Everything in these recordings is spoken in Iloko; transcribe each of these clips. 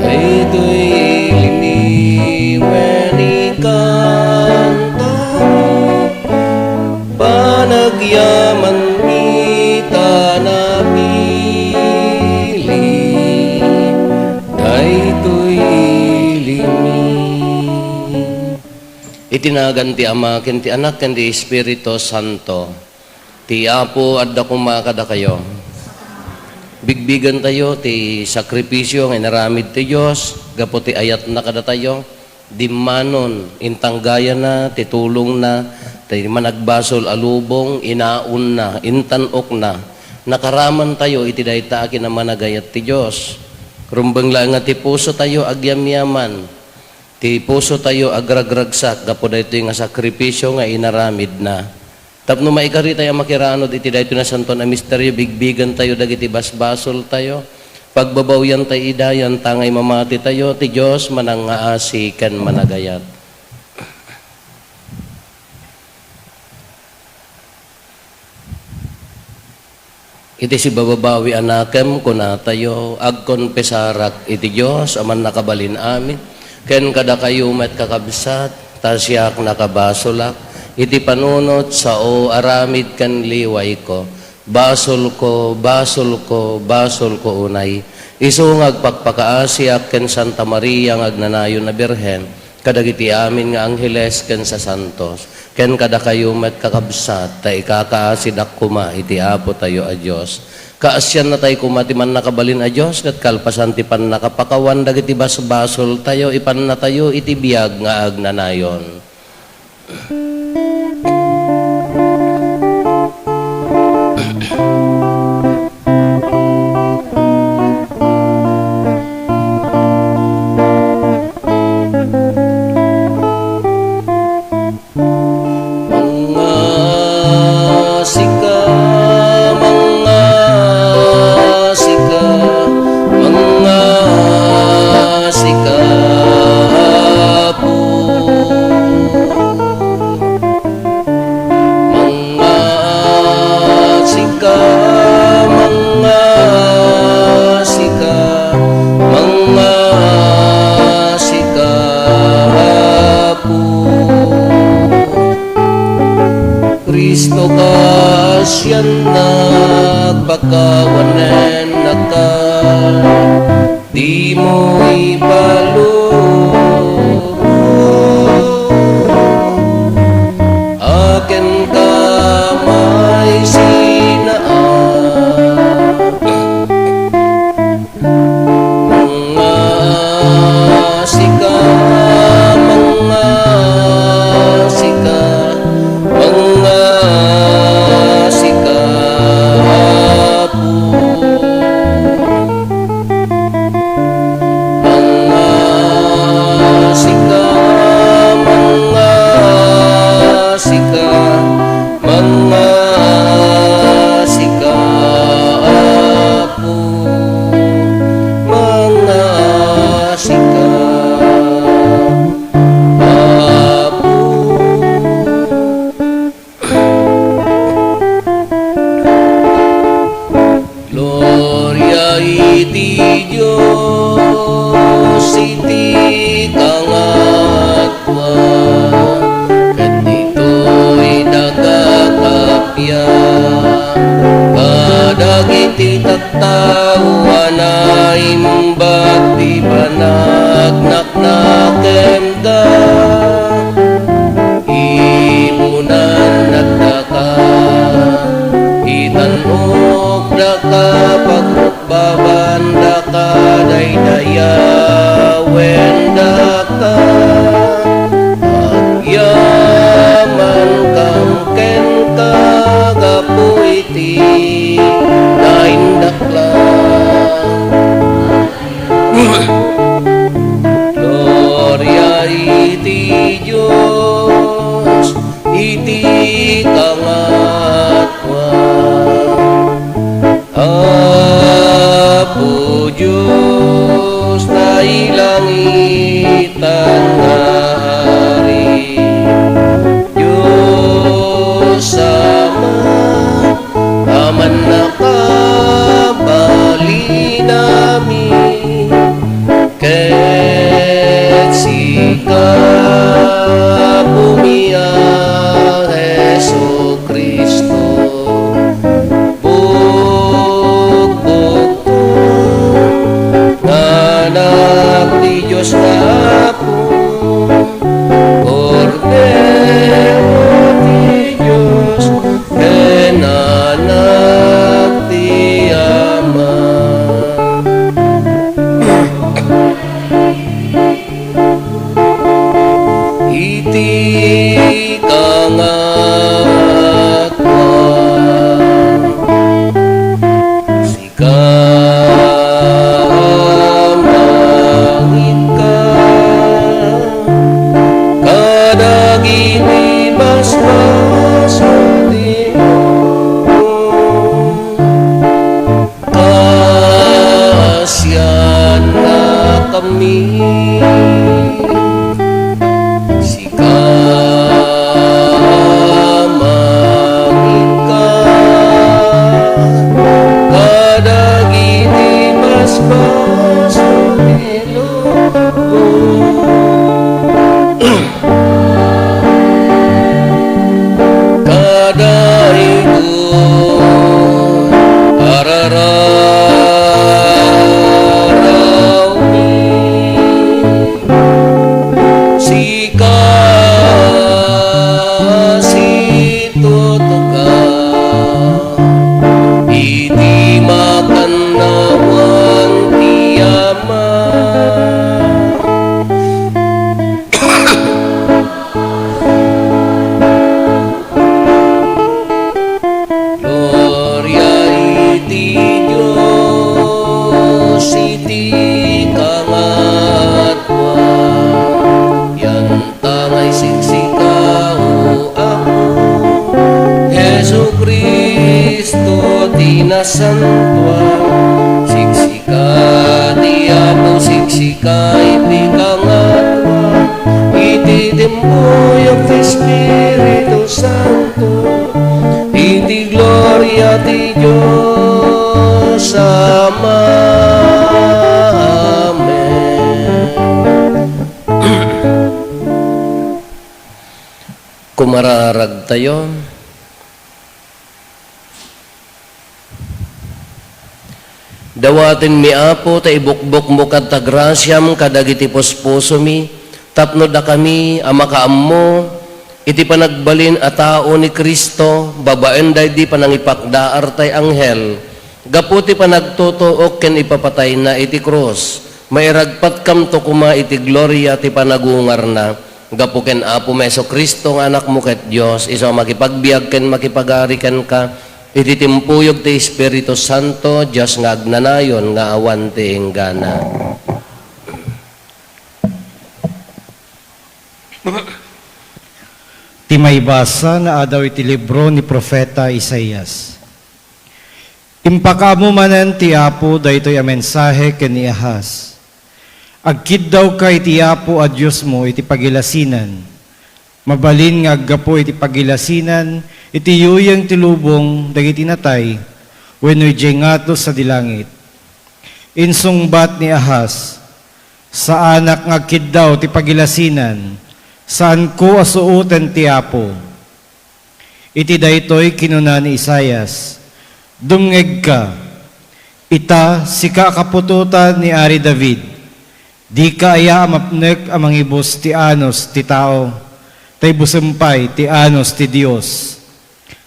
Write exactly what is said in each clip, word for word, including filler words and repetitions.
Daytoy limi wen ikanta, panagyaman ita napili. Daytoy limi. Iti nagan ti Ama, ken ti Anak, ken ti Espiritu Santo. Ti Apo adda koma kadakayo. Bigbigentayo ti sakripisio nga inaramid ti Dios gapu ti ayatna kadatayo. Dimmanon, intanggayana ti tulongna, ti managbasol a lubong, inaonna, intan-okna. Nakaramantayo iti dayta a kinamanagayat ti Dios. Rumbeng laeng nga ti pusotayo agyamyaman. Ti pusotayo agragragsak gapu daytoy nga sakripisio nga inaramidna. Tapno maikaritayo a makiranud iti daytoy nasantoan a misterio, bigbigantayo dagiti basbasoltayo. Pagbabawiantayo ida, yantangay mamatitayo, ti Dios manangngaasi ken managayat. Iti sibababawi a nakem, kunatayo, agkonfesarak iti Dios a Mannakabalin-amin, ken kadakayo met, kakabsat, ta siak nakabasolak iti panunot, sao, aramid, ken liwayko. Basolko, basolko, basolko unay. Isu nga agpakpakaasiak ken Santa Maria nga agnanayon a Birhen, kadagiti amin nga angheles ken sasantos, ken kadakayo met, kakabsat, ta ikakaasidak koma iti Apotayo a Dios. Kaasiannatayo koma ti Mannakabalin a Dios, ket kalpasan ti pannakapakawan dagiti basbasoltayo, ipannatayo iti biag nga agnanayon. Mangngaasika, mangngaasika, mangngaasika, Apo. Mangngaasika, mangngaasika, mangngaasika, Apo. Kristo, kaasiannak, pakawanennaka. Dimo ipalubo a kenka maisinaag. Mangngaasika, mangngaasika, mangngaasika, Apo. Mangngaasika, mangngaasika, Tao a naimbag ti panagnaknakem da, ibunan daka, itan-ok daka, pagrukbaban daka, daydayawen daka, agyamankam kenka gapu iti naindakla. Gloria iti Dios iti kangatwa. Apo Dios, nailangitan nga Ari, Dios Ama, Aman a kabalinami, ket sika, Apomi a Jesu-Cristo, bukbukton nga Anak ti Dios nga Apo, Kordero ti Dios, ken Anak ti Ama. Iti kangatwa, sika a mangikka kadagiti basbasol ti Kaasiannakami, sika a mangikka kadagiti basbasol ti lubong. Kadaytoy arararawmi, sika situtugaw iti makannawan ti Ama. Gloria iti Dios iti kangatwa. Yanta nga isiksika, O Apo Jesu-Cristo ti nasantoan. Siksika ti Apo, siksika iti kangatwa. Iti timpuyog ti Espiritu Santo, iti gloria ti Dios Ama. Amen. Kumararagtayo. Dawatenmi, Apo, ta ibukbokmo kadta grasiam kadagiti puspusomi, tapno dakami a makaammo iti panagbalin a tao ni Cristo babaen daydi panangipakdaar tay anghel, gapu ti panagtutuok ken ipapatayna iti krus. Mairagpatkamto koma iti gloria ti panagungarna. Gapu ken Apomi Jesu-Cristo nga Anakmo ket Dios, isu a makipagbiag ken makipagari kenka iti timpuyog ti Espiritu Santo, Dios nga agnanayon nga awan ti inggana. Ti maibasa nga adaw iti libro ni Profeta Isaias. Impakaammo manen ti Apo daytoy a mensahe ken ni Ahaz. Agkiddawka iti Apo a Diosmo iti pagilasinan. Mabalin nga aggapu iti pagilasinan iti yuyeng ti lubong dagiti natay wenno idiay ngato sadi langit. Insungbat ni Ahaz, "Saanak nga agkiddaw ti pagilasinan, saanko a suoten ti Apo." Iti daytoy kinuna ni Isaias, "Dumngegka! Ita, sika a kaputotan ni Ari David, dika aya a mapnek a mangibus ti anus ti tao, ta ibusen pay ti anus ti Dios.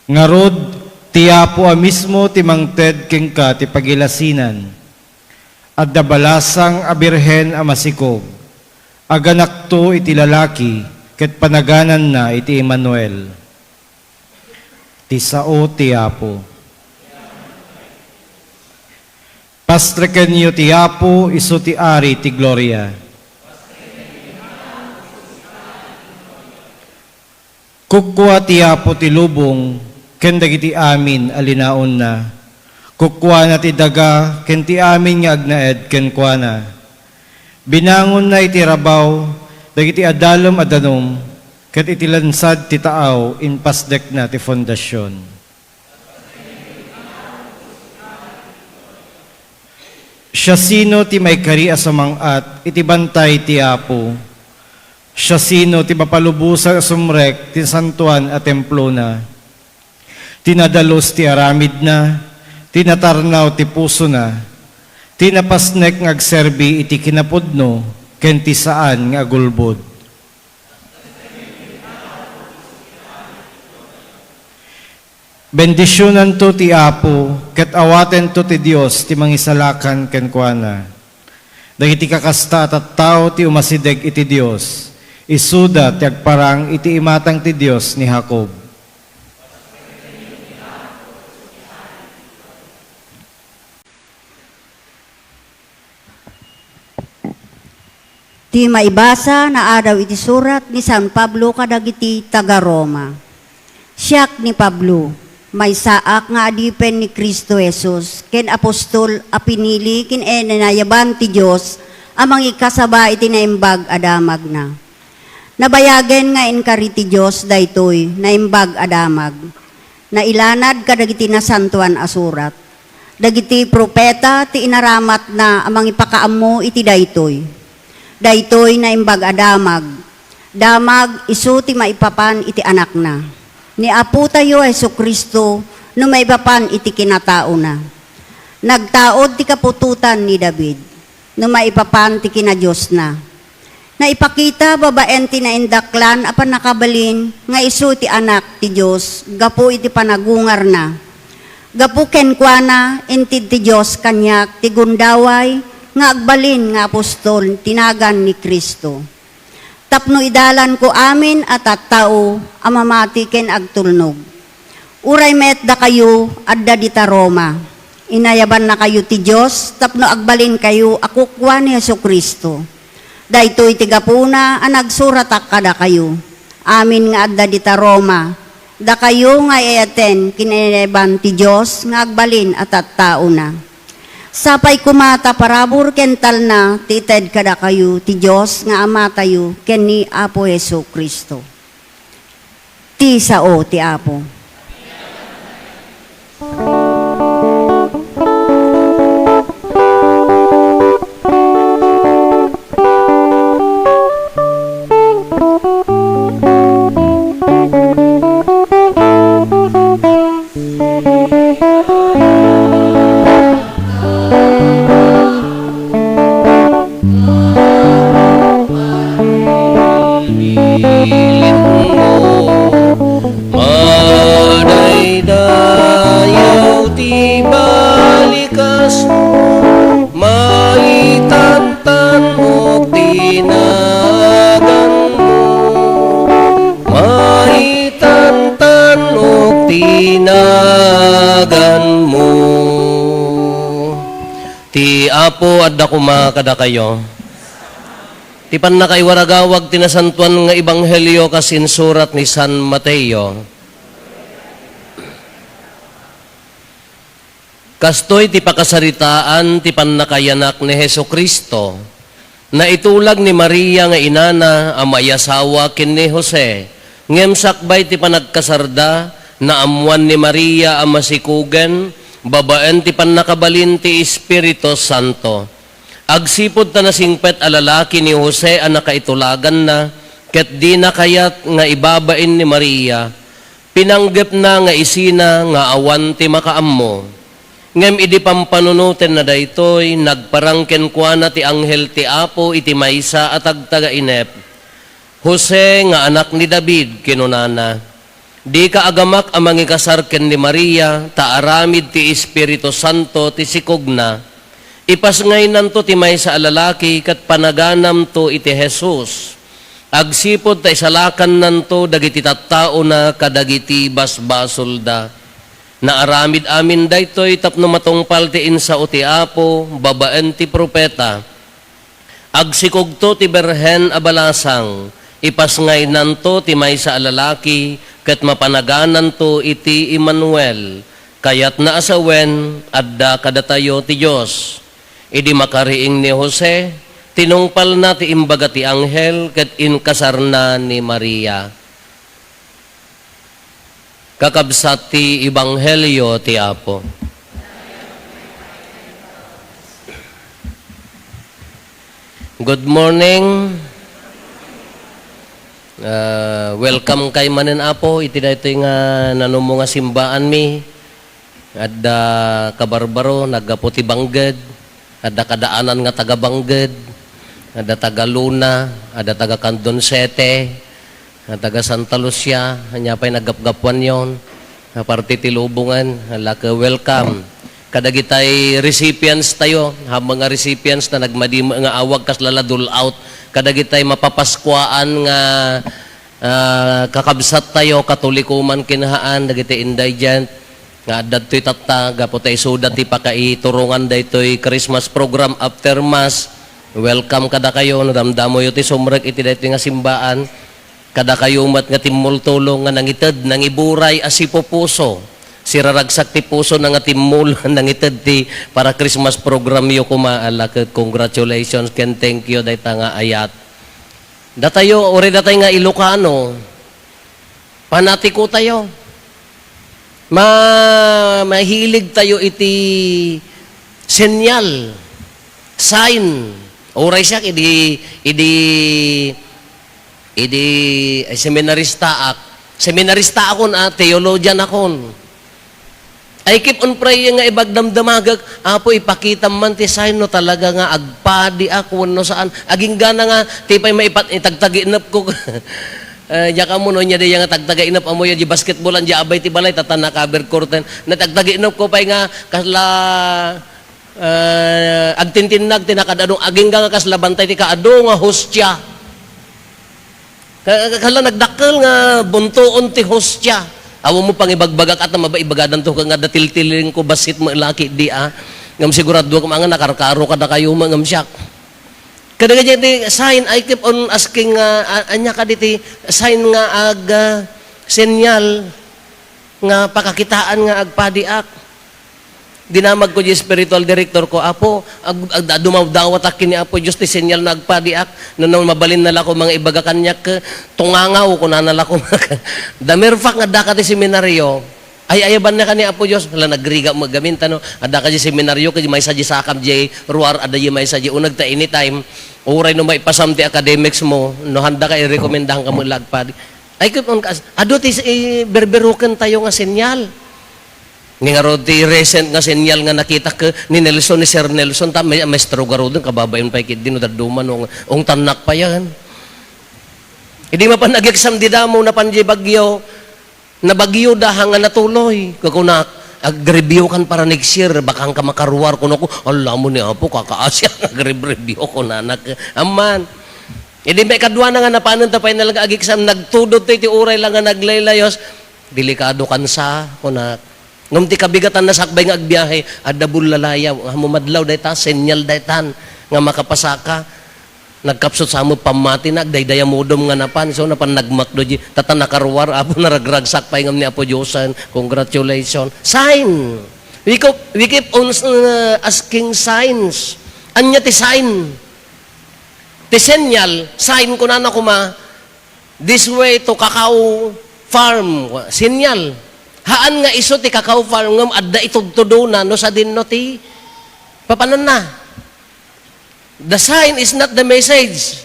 Ngarud, ti Apo a mismo ti mangted kenka ti pagilasinan. Adda balasang a birhen a masikog. Aganakto iti lalaki, ket panagananna iti Emmanuel. Ti sao ti Apo. Pastrekenyo ti Apo, isu ti Ari ti gloria. Kukua ti Apo ti lubong ken dagiti amin a linaonna. Kukuana ti daga ken ti amin nga agnaed kenkuana. Binangonna iti rabaw dagiti adalem a danum, ket iti lansad ti taaw impasdekna ti fondasion. Siasino ti maikari a sumang-at iti bantay ti Apo? Siasino ti mapalubosan a sumrek ti santoan a templona? Ti nadalus ti aramidna, ti natarnaw ti pusona, ti napasnek nga agserbi iti kinapudno ken ti saan nga agulbod. Bendisionanto ti Apo, ket awatento ti Dios ti mangisalakan kenkuana. Dagiti kakasta a tattao ti umasideg iti Dios, isuda ti agparang iti imatang ti Dios ni Jacob. Ti maibasa naadaw iti surat ni San Pablo kadagiti taga-Roma. Siak ni Pablo, maysaak nga adipen ni Cristo Jesus ken apostol a pinili ken inayaban ti Dios a mangikasaba iti naimbag a damagna. Nabayagen nga inkari ti Dios daytoy naimbag a damag. Nailanad kadagiti Nasantoan a Surat. Dagiti profeta ti inaramatna a mangipakaammo iti daytoy. Daytoy naimbag a damag. Damag isu ti maipapan iti Anakna. Ni Apotayo a Jesu-Cristo no maipapan iti kinataona. Nagtaud ti kaputotan ni David no maipapan ti kinadiosna. Naipakita babaen ti naindaklan a pannakabalin nga isu ti Anak ti Dios gapu iti panagungarna. Gapu kenkuana, inted ti Dios kaniak ti gundaway nga agbalin nga apostol ti nagan ni Cristo. Tapno idalanko amin a tattao a mamati ken agtulnog. Uray met dakayo adda dita Roma, inayabannakayo ti Dios tapno agbalinkayo a kukua ni Jesu-Cristo. Daytoy ti gapuna a nagsuratak kadakayo, amin nga adda dita Roma, dakayo nga ay-ayaten ken inayaban ti Dios nga agbalin a tattaona. Sapay koma ta parabur ken talna ti ited kadakayo ti Dios nga Amatayo ken ni Apo Jesu-Cristo. Ti sao ti Apo. Madaydayaw ti balikasmo, maitantanok ti naganmo, maitantanok ti naganmo. Ti Apo adda koma kadakayo. Ti pannakaiwaragawag ti nasantoan nga ebanghelio kas insurat ni San Mateo. Kastoy ti pakasaritaan ti pannakayanak ni Jesu-Cristo. Naitulag ni Maria nga inana a maiasawa ken ni Jose, ngem sakbay ti panagkasarda, naammoan ni Maria a masikogen babaen ti pannakabalin ti Espiritu Santo. Agsipud ta nasingpet a lalaki ni Jose a nakaitulaganna ket dina kayat nga ibabain ni Maria, pinanggepna nga isina nga awan ti makaammo. Ngem idi pampanunotenna daytoy, nagparang kenkuana ti anghel ti Apo iti maysa a tagtagainep. "Jose nga anak ni David," kinunana, "dika agamak a mangikasar ken ni Maria, ta aramid ti Espiritu Santo ti sikogna. Ipasngaynanto ti maysa a lalaki ket panaganamto iti Jesus. Agsipud ta isalakannanto dagiti tattaona kadagiti basbasolda." Naaramid amin daytoy tapno matungpal ti insao ti Apo babaen ti profeta. Agsikogto ti birhen a balasang, ipasngaynanto ti maysa a lalaki, ket mapanagananto iti Emmanuel. Kayatna a sawen, adda kadatayo ti Dios. Idi makariing ni Jose, tinungpalna ti imbaga ti anghel ket inkasarna ni Maria. Kakabsat ti Ebanghelio ti Apo. Good morning. Ah, welcome kay manen, Apo, iti daytoy nga nanumo nga simbaanmi. Adda kabarbaro, naggapu ti Bangged. Adda kadaanan nga taga-Bangged. Adda taga-Luna, adda taga-Candon Sete, adda taga-Santa Lucia, ania pay naggapgapuanyon. Aparte ti lubongen, ala ket welcome. Kadagitay recipients tayo, ha, mga recipients na nagmadi nga awag kasla la dole out. Kadagitay mapapaskuaan nga, ah, kakabsat tayo, Katoliko man ken haan, dagiti indigent, nga adda ditoy tatta, gapu ta isuda ti pakaiturongan daytoy Christmas program after Mass. Welcome kadakayo, no damdamoyo ti sumrek iti daytoy nga simbaan. Kadakayo met nga timmultulong nga nangited, nangiburay a sipupuso. Siraragsak ti pusona nga timmul, nangited ti para Christmas programyo koma, ala ket congratulations ken thank you dayta nga ayat. Datayo, uray datay nga Ilocano, panatiko tayo. Ma-, mahilig tayo iti senyal, sign. Uray siak, idi, idi, idi, ay, seminaristaak. Seminaristaakon, ah, theologian akon. I keep on praying nga ibagdamdamagek, "Apo, ipakitam man ti sign no talaga nga agpadiak wenno saan." Aginggana nga, ti pay maipat-, itagtaginepko. Eh, diak ammo no ania dayta nga tagtagainep, ammoyo, di basketballan, di abay ti balay, tata na-cover curtain. Natagtaginepko pay nga, kasla, eh, agtintinnag ti nakaad-adu, agingga nga kasla bantay ti kaadu nga hostia. Ka-, ka-, kasla nagdakkel nga buntoon ti hostia. Awan mo pangibagbagak at mabaibagananto ket nga adda tiltilingko bassit met la ketdi a. Ngem siguraduak nga nakarkaro kadakayo met ngem siak. Kadagiti sign, I keep on asking nga, a-, ania kaditi sign nga ag-, ah, senyal nga pakakitaan nga agpadiak. Dinamagko di spiritual director ko, "Apo, ag-, ag-, dumawdawatak ken ni Apo Dios ti senyal nga agpadiak. No, no, mabalinna la ko nga ibaga kaniak, tungangaw," kunana la ko. The mere fact nga addaka ti seminaryo, ay-ayabanna ka ni Apo Dios. Hala, nagrigat met gamin, ta no, addaka di seminaryo, ket maysa di sakam di ruar, adda di maysa di uneg, ta anytime, uray no maipasam ti academics mo, no, handaka, irekomendahanka met la agpadi. Ay, ket on kas-, adu ti s-, i-, berberuken tayo nga senyal. Ni ngarud ti recent nga senyal nga nakitak, eh, ni Nelson, ni Sir Nelson, ta may, maestro garuden, kababain pay ketdi no dadduma no ungtannak payen. Idi mapan nag-exam di damo, napan di bagyo, nabagyo da, ha nga natuloy. Kukunak, "Ag-review kan para next year, baka ka makaruar," kuno ko, "Ala mo ni Apo, kakaasi ang nag-review," kunanak. Amman. Idi may kaduana nga napanen ta final nga ag-exam, nagtudot to iti uray la nga naglaylayos. "Delikado kansa," kunak. Ngem ti kabigatan, nasakbay nga agbiahe, adda bullalayaw. Nga mamadlaw dayta, senyal daytan nga makapasaka. Nagkapsut sa met pammati na, agdaydayamudom nga napan. So, napan nagmakdo di, tata nakaruar, Apo, naragragsak pay ngem ni Apo Diosen. Congratulations. Sign. We keep, we keep on, uh, asking signs. Ania ti sign? Ti senyal, sign, kunana koma, "This way to cacao farm." Senyal. Haan nga isu ti cacao farm, ngem adda itudtudona no sadinno ti papananna. The sign is not the message.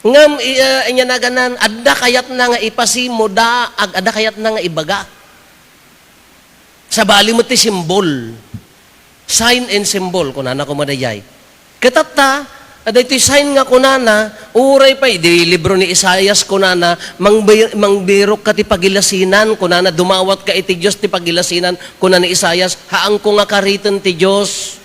Ngem, i-, ah, ania naganan, adda kayatna nga ipasimo, da, ag-, adda kayatna nga ibaga. Sabali met ti simbol. Sign and symbol, kunana koma daydiay. Ket tatta, daytoy sign nga kunana, uray pay, di libro ni Isaias kunana, "Mangbi-, mangbirokka ti pagilasinan," kunana, "Dumawatka iti Dios ti pagilasinan," kuna ni Isaias, "Haanko nga kariten ti Dios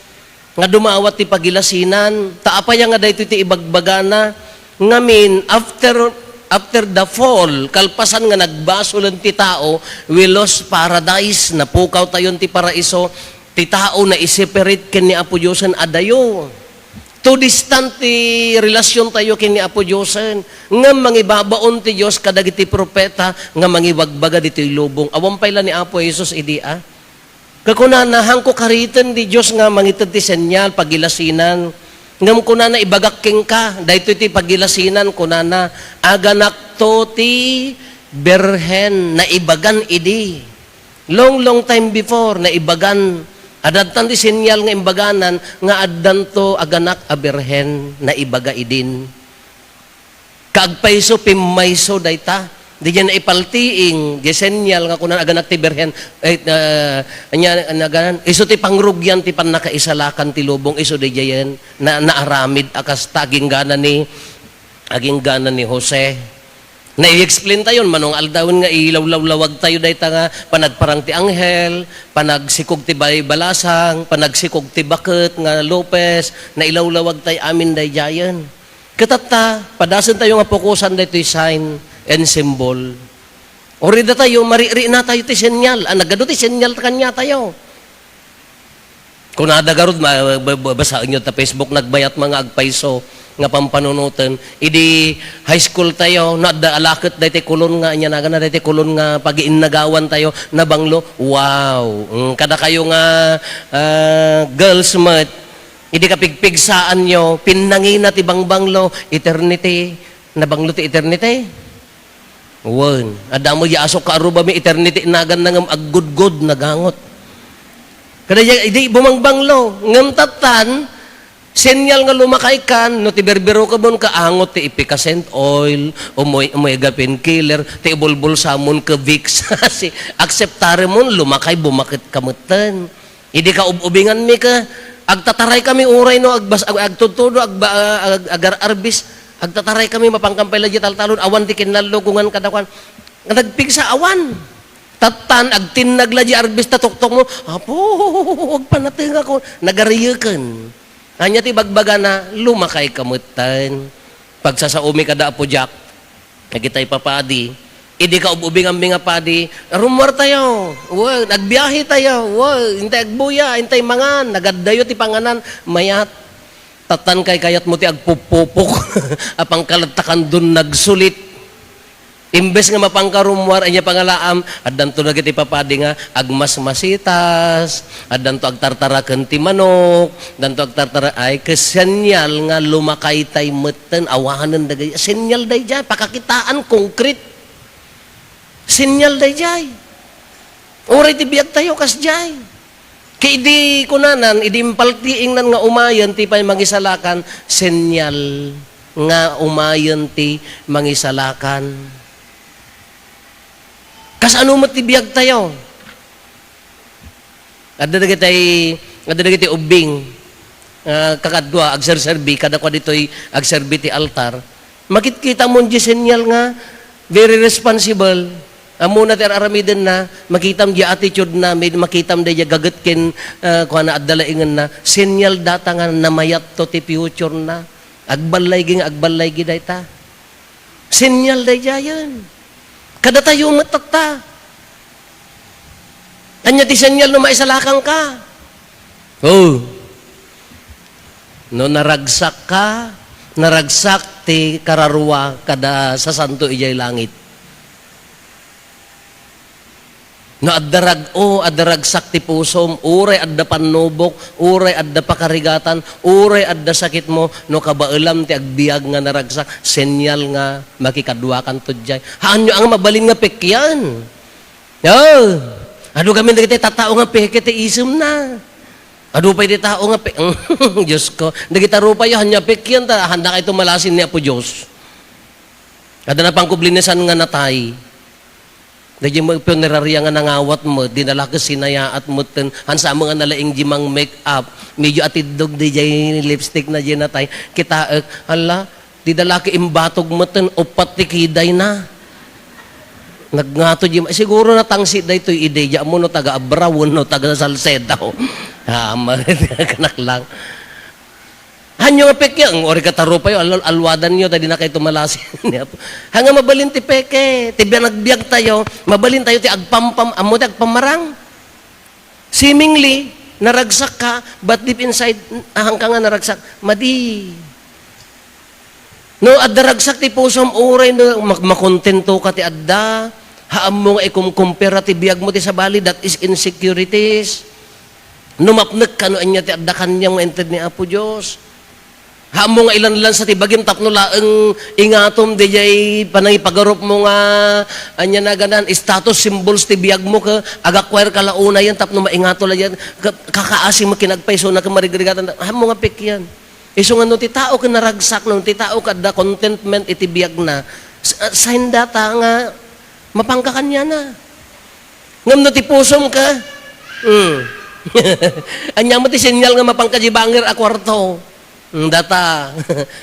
nga dumawat ti pagilasinan." Ta apay nga daytoy ti ibagbagana? Ngamin, after, after the fall, kalpasan nga nagbasolen ti tao, we lost paradise, napukaw tayon ti paraiso, ti tao naiseparate ken ni Apo Diosen adayo. Too distant ti relasyon tayo ken ni Apo Diosen. Ngem mangibabaon ti Dios kadagiti propeta nga mangibagbaga ditoy lubong. Awan pay la ni Apo Jesus idi, a? Kakunana, "Haanko kariten ti Dios nga mangited ti senyal, pagilasinan." Ngem kunana, "Ibagak kenka, daytoy ti pagilasinan," kunana, "Aganakto ti birhen," naibagan idi. Long, long time before, naibagan. Addan ti senyal nga imbaganan nga addanto aganak a birhen, naibaga idin. Kaagpayso, pimmayso dayta. Diay naipaltiing, diay senyal nga kunan, "Aganak ti birhen," eh, ah, anya, naganan, isu ti pangrugian ti pannakaisalakan ti lubong, isu diayen, na, naaramid a kasta, aginggana ni, aginggana ni Jose. Nai-explain tayon, mano nga aldawen nga ilawlawlawag tayo dayta nga panagparang ti anghel, panagsikog ti bay-, balasang, panagsikog ti baket nga Lopez, nailawlawag tayo amin daydiayen. Ket tatta, padasen tayo nga pukosan daytoy sign and symbol. Uray datayo, marikrik na tayo ti senyal. Ah, nagadu ti senyal ta kaniatayo. Kunada garud, ma-, ba-, ba-, basaenyo ta Facebook, nagmayat mga agpayso nga pampanunoten. Idi high school tayo, no, adda alaket daytoy kulon nga, anya nagana daytoy kulon nga pagiinnagawan tayo, nabanglo. Wow! Mm, kada kayo nga, ah, girls met, idi kapigpigsaanyo, pinnangina ti bangbanglo, eternity. Nabanglo ti eternity? Wen. Adda mo di asok ka arubami eternity, nagan na ngem aggudgud, nagangot. Kada di, di bumangbanglo. Ngem tattan, senyal nga lumakay kan, no ti berberokemon ka, angot ti Ipika Saint Oil, umoy, umoy ga painkiller, ti ibulbulsamon ka Vicks. Si, akseptaremon, lumakay, bumaket ka metten. Idi kaub-ubinganmi ka, agtataray kami uray no agbas-, ag-, agtudtudo, agba-, ag-, agar-arbis, agtataray kami, mapankan pay la di taltalon, awan ti kinnallukongan kadakuan. Nagpigsa, awan. Tattan, agtinnag la di arbis ta tuktok mo, "Apo, agpanatengako," nagariyeken. Ania ti bagbagana, lumakay ka metten. Pagsasaomi kada Apo Jack, dagitay papadi, idi kaub-ubinganmi nga padi, rummuar tayo. Wen, agbiahe tayo. Wen, intay agbuya, intay mangan, nagaddayo ti panganan, mayat. Tattan kaykayatmo ti agpuppupok. Apang kalatta kandon nagsulit. Imbes nga mapanka rummuar, ania pangalaam, addanto dagiti papadi nga agmasmasitas, addanto agtartaraken ti manok, addanto agtartara-, ay, ket senyal nga lumakay tay metten, awanen dagay, senyal daydiay, pakakitaan, konkret. Senyal daydiay. Uray ti biagtayo, kasdiay. Ket idi kunanan, idi impaltiingnan nga umayen ti pay mangisalakan, senyal nga umayen ti mangisalakan. Kasano met ti biagtayo? Adda dagitay, adda dagiti ubbing, ah, kakadua, agserserbi, kadakua ditoy agserbi ti altar. Makitkitam di senyal nga very responsible. Ammona ti ar-aramidenna, makitam di attitude-na, may-, makitam di gaget ken, ah, kuana, adda laingenna. Senyal data nga namayatto ti future-na. Agballaygi nga agballaygi dayta. Senyal daydiayen. Kadatayo met tatta. Ania ti senyal no maisalakanka? Oh. No naragsak ka, naragsak ti kararua kada sasanto idiay langit. No adda rag-o, adda ragsak ti pusom, uray adda pannubok, uray adda pakarigatan, uray adda sakitmo, no kabaelam ti agbiag nga naragsak, senyal nga makikaduakanto diay. Haanyo nga mabalin nga pekkian. Oh, adu kami dagiti tattao nga peke ti isemna. Adu pay ti tao nga pe-, Diyos ko, dagita rupayo, haanyo pekkian ta, haanda kayto malasin ni Apo Dios. Adda na pangkublinesan nga natay. Dayjay met punerarya nga nangawat met, dinala ket sinayaat metten, hansamen nga nalaing di mang-make up, medyo atiddog dayjay lipstick na diay natay, kitaek, hala, di dala ket imbatog metten, uppat ti kiday na. Nagngato di, siguro natangsit daytoy idi, di ammo no taga Abra wenno taga Salcedo. Ah, ma-, kanak lang. Hanyo nga pekyo, ang ori katarupayo, al-, alwadanyo, ta dinakayo tumalasi. Hanga mabalin ti peke, ti biagbiagtayo, mabalintayo ti agpampam-, ammo ti agpamarang. Seemingly, naragsak ka, but deep inside, ahanka nga naragsak, madi. No, adda ragsak ti pusom, uray no, mak-, makontento ka ti adda, ha ammo nga ikumkumpara ti biagmo ti sabali, that is insecurities. No mapnek ka no ania ti adda kaniam nga inted ni Apo Dios. Haanmo nga ilanlansa ti bagim tapno laeng ingatom dayjay panangipagarupmo nga ania naganan, status symbols ti biagmo ket agakuair ka la unayen tapno maingato la diay ka-, kakaasimo ken agpaysona ken marigrigatan. Haanmo nga pekyan. Isu nga no ti tao ket naragsak, no ti tao ket adda contentment iti biagna, s-, sign data nga mapangka kaniana. Ngem no ti pusom ka, hmm. Ania met ti senyal nga mapangka di banger a kuarto? Hmm, data,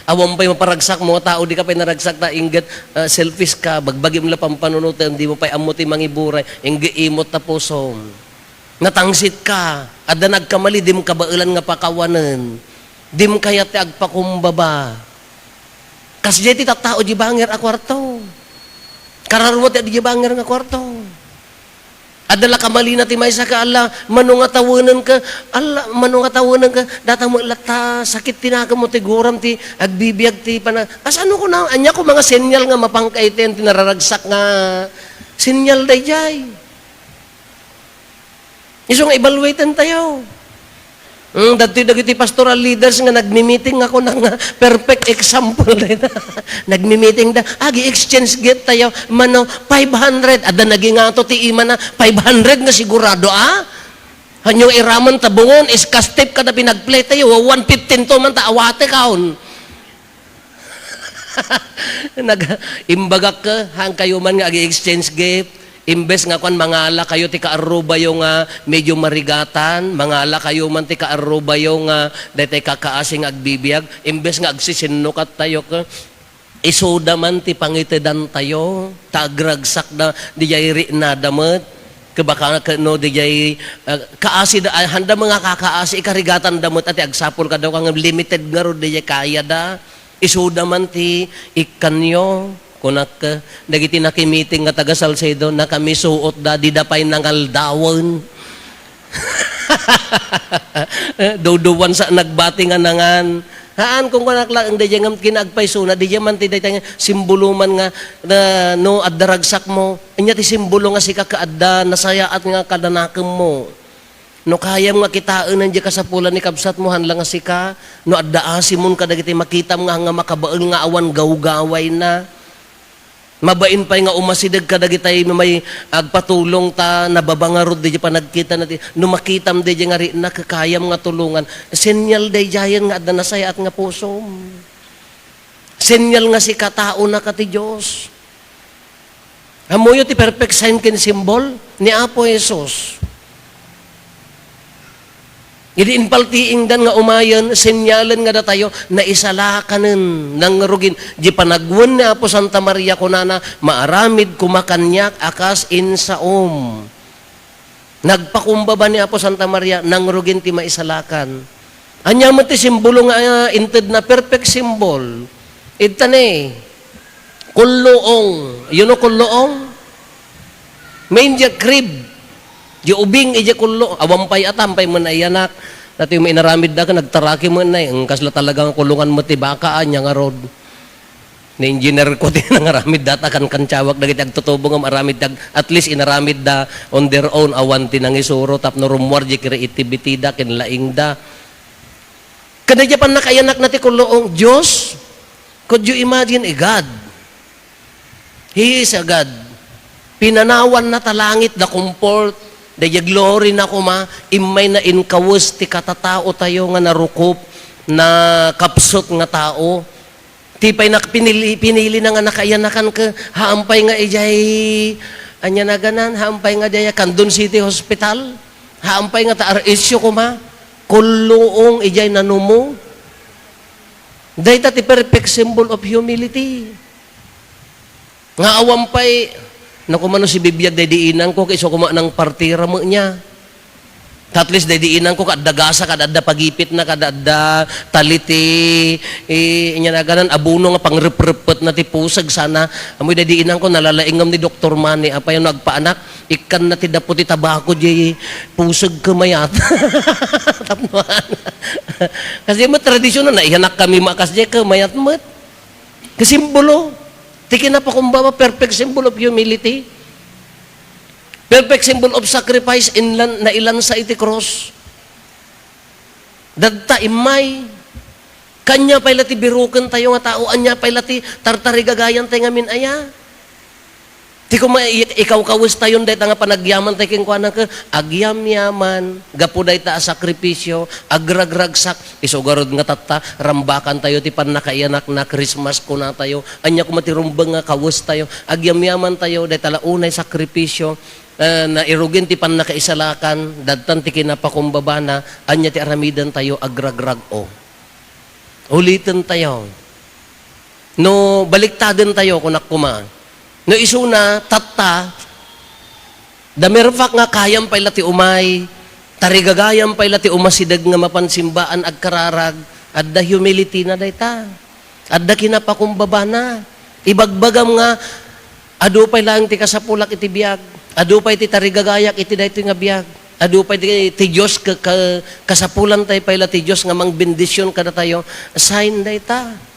awan pay maparagsakmo nga tao, di ka pay naragsak ta inggit, ah, selfish ka, bagbagim la pampanunoten, di mo pay ammo ti mangiburay, inggit imot ta pusom. Natangsit ka, adda nagkamali, dim kabaelan nga pakawanen. Dim kayat ti agpakumbaba. Kasdiay ti tattao di banger a kuarto. Kararua ti adi di banger nga kuarto. Adda la kamalina ti maysa ka, "Alla, mano nga tawenenka? Alla, mano nga tawenenka? Data met latta, sakit ti nakemmo ti guram ti agbibiag ti pana-," Kasano ko na, ania ko mga senyal nga mapangka iti, ti nararagsak nga senyal dayjay. Isu nga evaluaten tayo. Hmm, dagitoy dagiti pastoral leaders nga nagmi-meeting nga kuna nga perfect example dayta. Nagmi-meeting da, agi-exchange gift tayo, mano, five hundred, adda nagingato ti imana, five hundred nga sigurado, ah? Hanyo iraman ta bungon, iskastip kada pinagplay tayo, one fifteen to man ta awate kaon. Nag-, imbagak ka, haan kayo man nga agi-exchange gift, imbes nga kuan, mangala kayo ti kaarrubayo nga medyo marigatan, mangala kayo man ti kaarrubayo nga daytay kakaasi nga agbibiag, imbes nga agsisinnukat tayo ka, isuda man ti pangitedan tayo, ta agragsak da, dijay riknada met, ke baka, ke no, dijay, ah, kaasi da, ah, handa mga kakaasi, ikarigatan da met, ati agsapul kadaw, kang limited ngarud, dijay kaya da. Isuda man ti ikkanyo, kunak, dagiti nakimiting nga taga Salcedo, nakamisuot da, dida pay nangaldawen. Duduwan sa nagbati nga nangan. Haan, kung kunak lang, dayjay ngem kinaagpaysona, dayjay man ti daytay nga simbolo man nga, na, no, adda ragsakmo, ania ti simbolo nga sika kaadda, nasayaat nga kadanakemmo. No kayam nga kitaen dayjay kasapulan ni kabsatmo, haan la nga sika, no adda asimon kadagiti makitam nga, nga makabael nga awan gawgawayna. Mabain pay nga umasideg kadagitay may agpatulong ta nababa ngarud dayjay panagkitana ti, no makitam dayjay nga rikna, kakayam nga tulongan. Senyal dayjayen nga adda nasayaat nga pusom. Senyal nga sika taonaka ti Dios. Ammoyo ti perfect sign ken symbol ni Apo Jesus. Idi impaltiingdan nga umayen, senyalen nga datayo, naisalakanen, nangrugin. Di panagwen ni Apo Santa Maria, kunana, "Maaramid koma kaniak a kas insaom." Nagpakumbaba ni Apo Santa Maria, nangrugin ti maisalakan. Ania met ti simbolo nga, ah, intedna, perfect symbol. Ita ni, kulluong. You know kulluong? Manger crib. Di ubing, ija kullo. Awan pay atam pay man ayanak. Dati may inaramid da ka, nagtaraki mo na eh. Ang kasla talagang kulungan mo ti baka, anya nga rod. Ni engineer ko ti nangaramid data kan kantiawak dagiti agtutubo nga maaramid ti ag-, at least inaramid da on their own, awan ti nangisuro tapno rummuar di creativity da, kinlaing da. Kada di pannakaiyanak na ti kulong, Dios, could you imagine a God? He is a God. Pinanawan na ta langit da comfort, da glory na kuma, immay na inkawes ti katatao tayo nga narukop, na kapsot nga tao. Ti pay nak-, pinili, pinili na nga nakaiyanakan ke, haan pay nga ijay, Ania naganan, haam pay nga diay Candon City Hospital? Haam pay nga ta R S U koma? Kulluong idiay nanumo. Dayta ti perfect symbol of humility. Nga awan pay, naku, mano si bibiag daydi inangko, kay isu koma nang partira met nia. At least daydi inangko, kad adda gasa, kad adda pagipitna, kad adda tali ti, eh, ania naganan, abono nga pangreprepetna ti puseg sana. Amoy daydi inangko, nalalaingam ni Doktor Manny, apay no agpaanak, ikkanna ti dapo ti tabako, diay puseg ket mayat. Tapno, kasi met tradisyon na, naihanak kami makas, diay ket mayat met. Kasimbolo ti kinapakumbaba, perfect symbol of humility. Perfect symbol of sacrifice, inlan-, nailansa iti krus. Dadta immay. Ania pay la ti birukentayo nga tao, ania pay la ti tartarigagayantayo ngamin aya? Ti koma, i-, ikawkawestayon dayta nga panagyamantayo kenkuana ket agyamyaman, gapu dayta a sakripisio, agragragsak, isu garud nga tatta, rambakantayo ti pannakaiyanak na Christmas, kunatayo, ania koma ti rumbeng nga kawestayo, agyamyamantayo, dayta la unay sakripisio, eh, nairugin ti pannakaisalakan, dadtan ti kinapakumbabana, ania ti aramidentayo, agragrag-o. Ulitentayo. No baliktadentayo, kunak koma. No isuna, tatta, the mere fact nga kayam pay la ti umay, tarigagayam pay la ti umasideg nga mapan simbaan agkararag, adda humility na dayta. Adda kinapakumbabana. Ibagbagam nga, adu pay laeng ti kasapulak iti biag. Adu pay ti tarigagayak iti daytoy nga biag. Adu pay ti, ti Dios ka, ka, kasapulantayo pay la ti Dios nga mangbendision kadatayo. Sign dayta.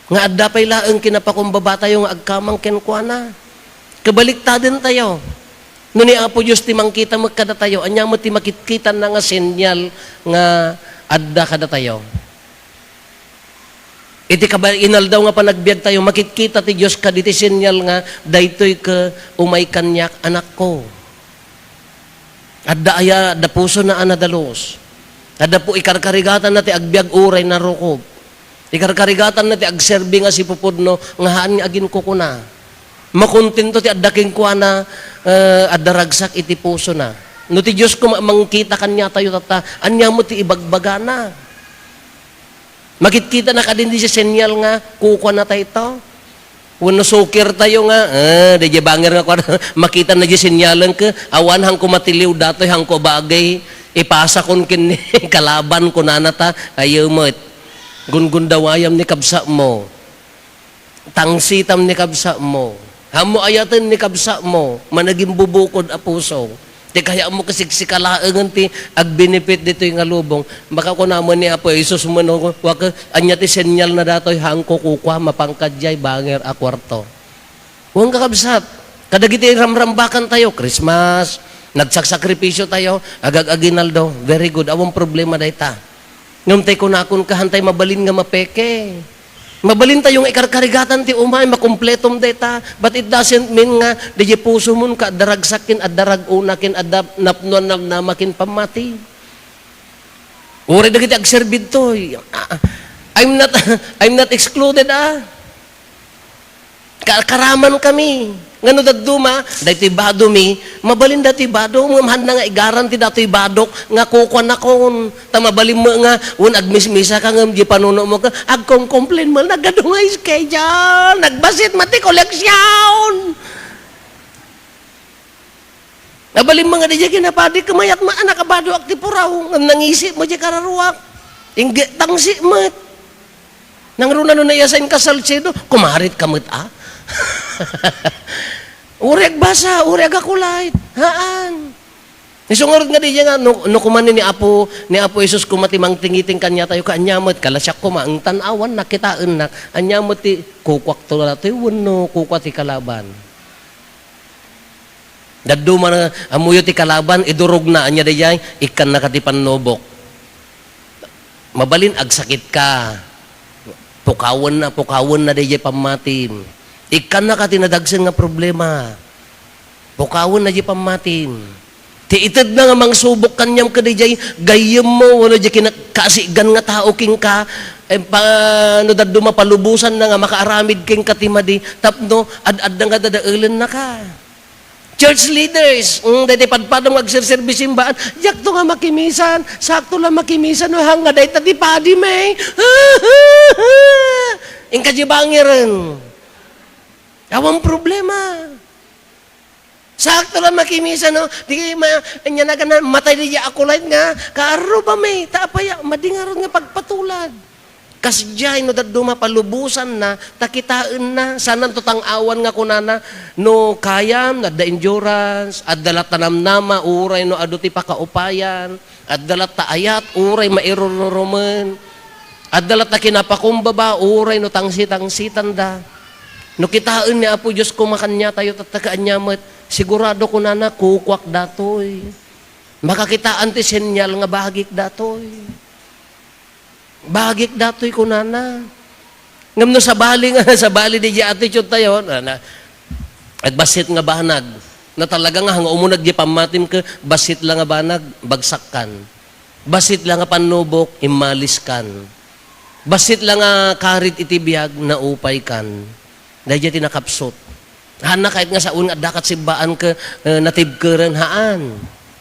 Nga adda pay laeng kinapakumbabatayo nga agkamang kenkuana. Kabaliktadentayo. No ni Apo Dios ti mangkita met kadatayo, ania met ti makitkitanna nga senyal nga adda kadatayo? Iti kaba-, inaldaw nga panagbiagtayo, makitkita ti Dios kaditi senyal nga, "Daytoy ket umay kaniak, anakko." Adda aya, adda pusona a nadalus. Adda po, ikarkarigatanna ti agbiag uray narukob. Ikarkarigatanna ti agserbi nga sipupudno nga haan nga aginkukuna. Makontento ti adda kenkuana, eh, adda ragsak iti pusona. No ti Dios koma mangkita kaniatayo tatta, ania met ti ibagbagana? Makitkitana kadin diay senyal nga kukuana tayo ito? Wenno sukirtayo nga, eh, daydiay banger nga kuana, makitana diay senyalen ket, awan, hanko matiliw datoy, hanko bagay, ipasakon ken ni kalaban, kunana ta, ayo met. Gungundawayam ni kabsatmo. Tangsitam ni kabsatmo. Haanmo ayaten ni kabsatmo. Managimbubukod a puso. Ti kayatmo kasiksikalaengen ti agbenefit ditoy nga lubong. Baka kunam ni Apo Jesus, mano, wa-, ania ti senyalna datoy, hanko kukua, mapanka diay banger a kuarto. Wen, kakabsat, kadagiti ramrambakantayo, Christmas, nagsaksakripisyotayo, agag-aginaldo, very good, awan problema dayta. Ngem tay kunakon, kaantay mabalin nga mapeke. Mabalintayo nga ikarkarigatan ti umay, makumpletom dayta, but it doesn't mean nga daydiay pusomon ket adda ragsak ken adda rag-ona ken adda napnoan namnama ken pammati. Uray dagiti agserbi ditoy, ah, I'm not, I'm not excluded, ah. Ka-, karamankami. Nga no dadduma, daytoy badomi, mabalin datoy bado, ngem haanna nga igaranti datoy badok nga kukuanakon. Ta mabalin met nga, wen agmismisaka ngem diay panunomo ket, agkomkomplain met, nagadu nga schedule, nagbasit met ti koleksion. Mabalin met nga daydiay kinapadik, mayat met a nakabadoak ti puraw, ngem nangisi met diay kararuak. Inggit tangsit met. Nangruna no naiyasaynka Salcedo, kumarit ka met, ah. Uray agbasa, uray agakulayt. Haan. Isu ngarud nga daydiay nga, no, no koma ni Apo, ni Apo Jesus koma ti mangtingiting kaniatayo, ket ania met, kalasiak koma, ngem tan-awannak, kitaennak, ania met ti, kukuakto datoy wenno kukua ti kalaban. Dadduma, ammoyo ti kalaban, idurogna, ania daydiay, ikkannaka ti pannubok. Mabalin agsakitka. Pukawenna, pukawenna daydiay pammatim. Ikkannaka ti nadagsen nga problema. Pukawenna diay pammatim. Ti itedna nga mangsubok kaniam ket daydiay gayyemmo wenno diay kina-, kaasigan nga tao kenka, Em, pa, no dadduma palubosanna nga makaaramid kenka ti madi, tapno ad-adda nga dadaelennaka. Church leaders, mm, daydi padpadam nga agserserbi simbaan, "Diakto nga makimisan, sakto la makimisan, no, hang nga dayta ti padi, may." Inka di bangiren. Awan problema. Sakto la makimisan, no? Di ma-, anya na gana, matay di akulay nga, kaarruba, may, ta apaya, madingaron nga pagpatulad. Kasdiay no dadduma palubosanna, ta kitaenna, saan to tang-awan nga kunana, no kayam, adda endurance, adda latta namnama, uray no adu ti pakaupayan, adda latta ayat, uray mairururumen, adda latta kinapakumbaba, uray no tangsi-tangsitanda. No kitaen ni Apo Dios koma kaniatayo, tatta, kaanya met, sigurado kunana, kukuak datoy. Makakitaan ti senyal nga bagik datoy. Bagik datoy, kunana. Ngem no sabali nga, sabali di attitude tayo, na, na, agbassit nga banag. Na talaga nga, hanga umuneg di pammatim ket bassit la nga banag, bagsakkan. Bassit la nga pannubok, immaliskan. Bassit la nga karit iti biag, naupaykan. Daydiay ti nakapsut. Haanna kayat nga sawen nga adda kat sibbaan ket, eh, natibkeren, haan.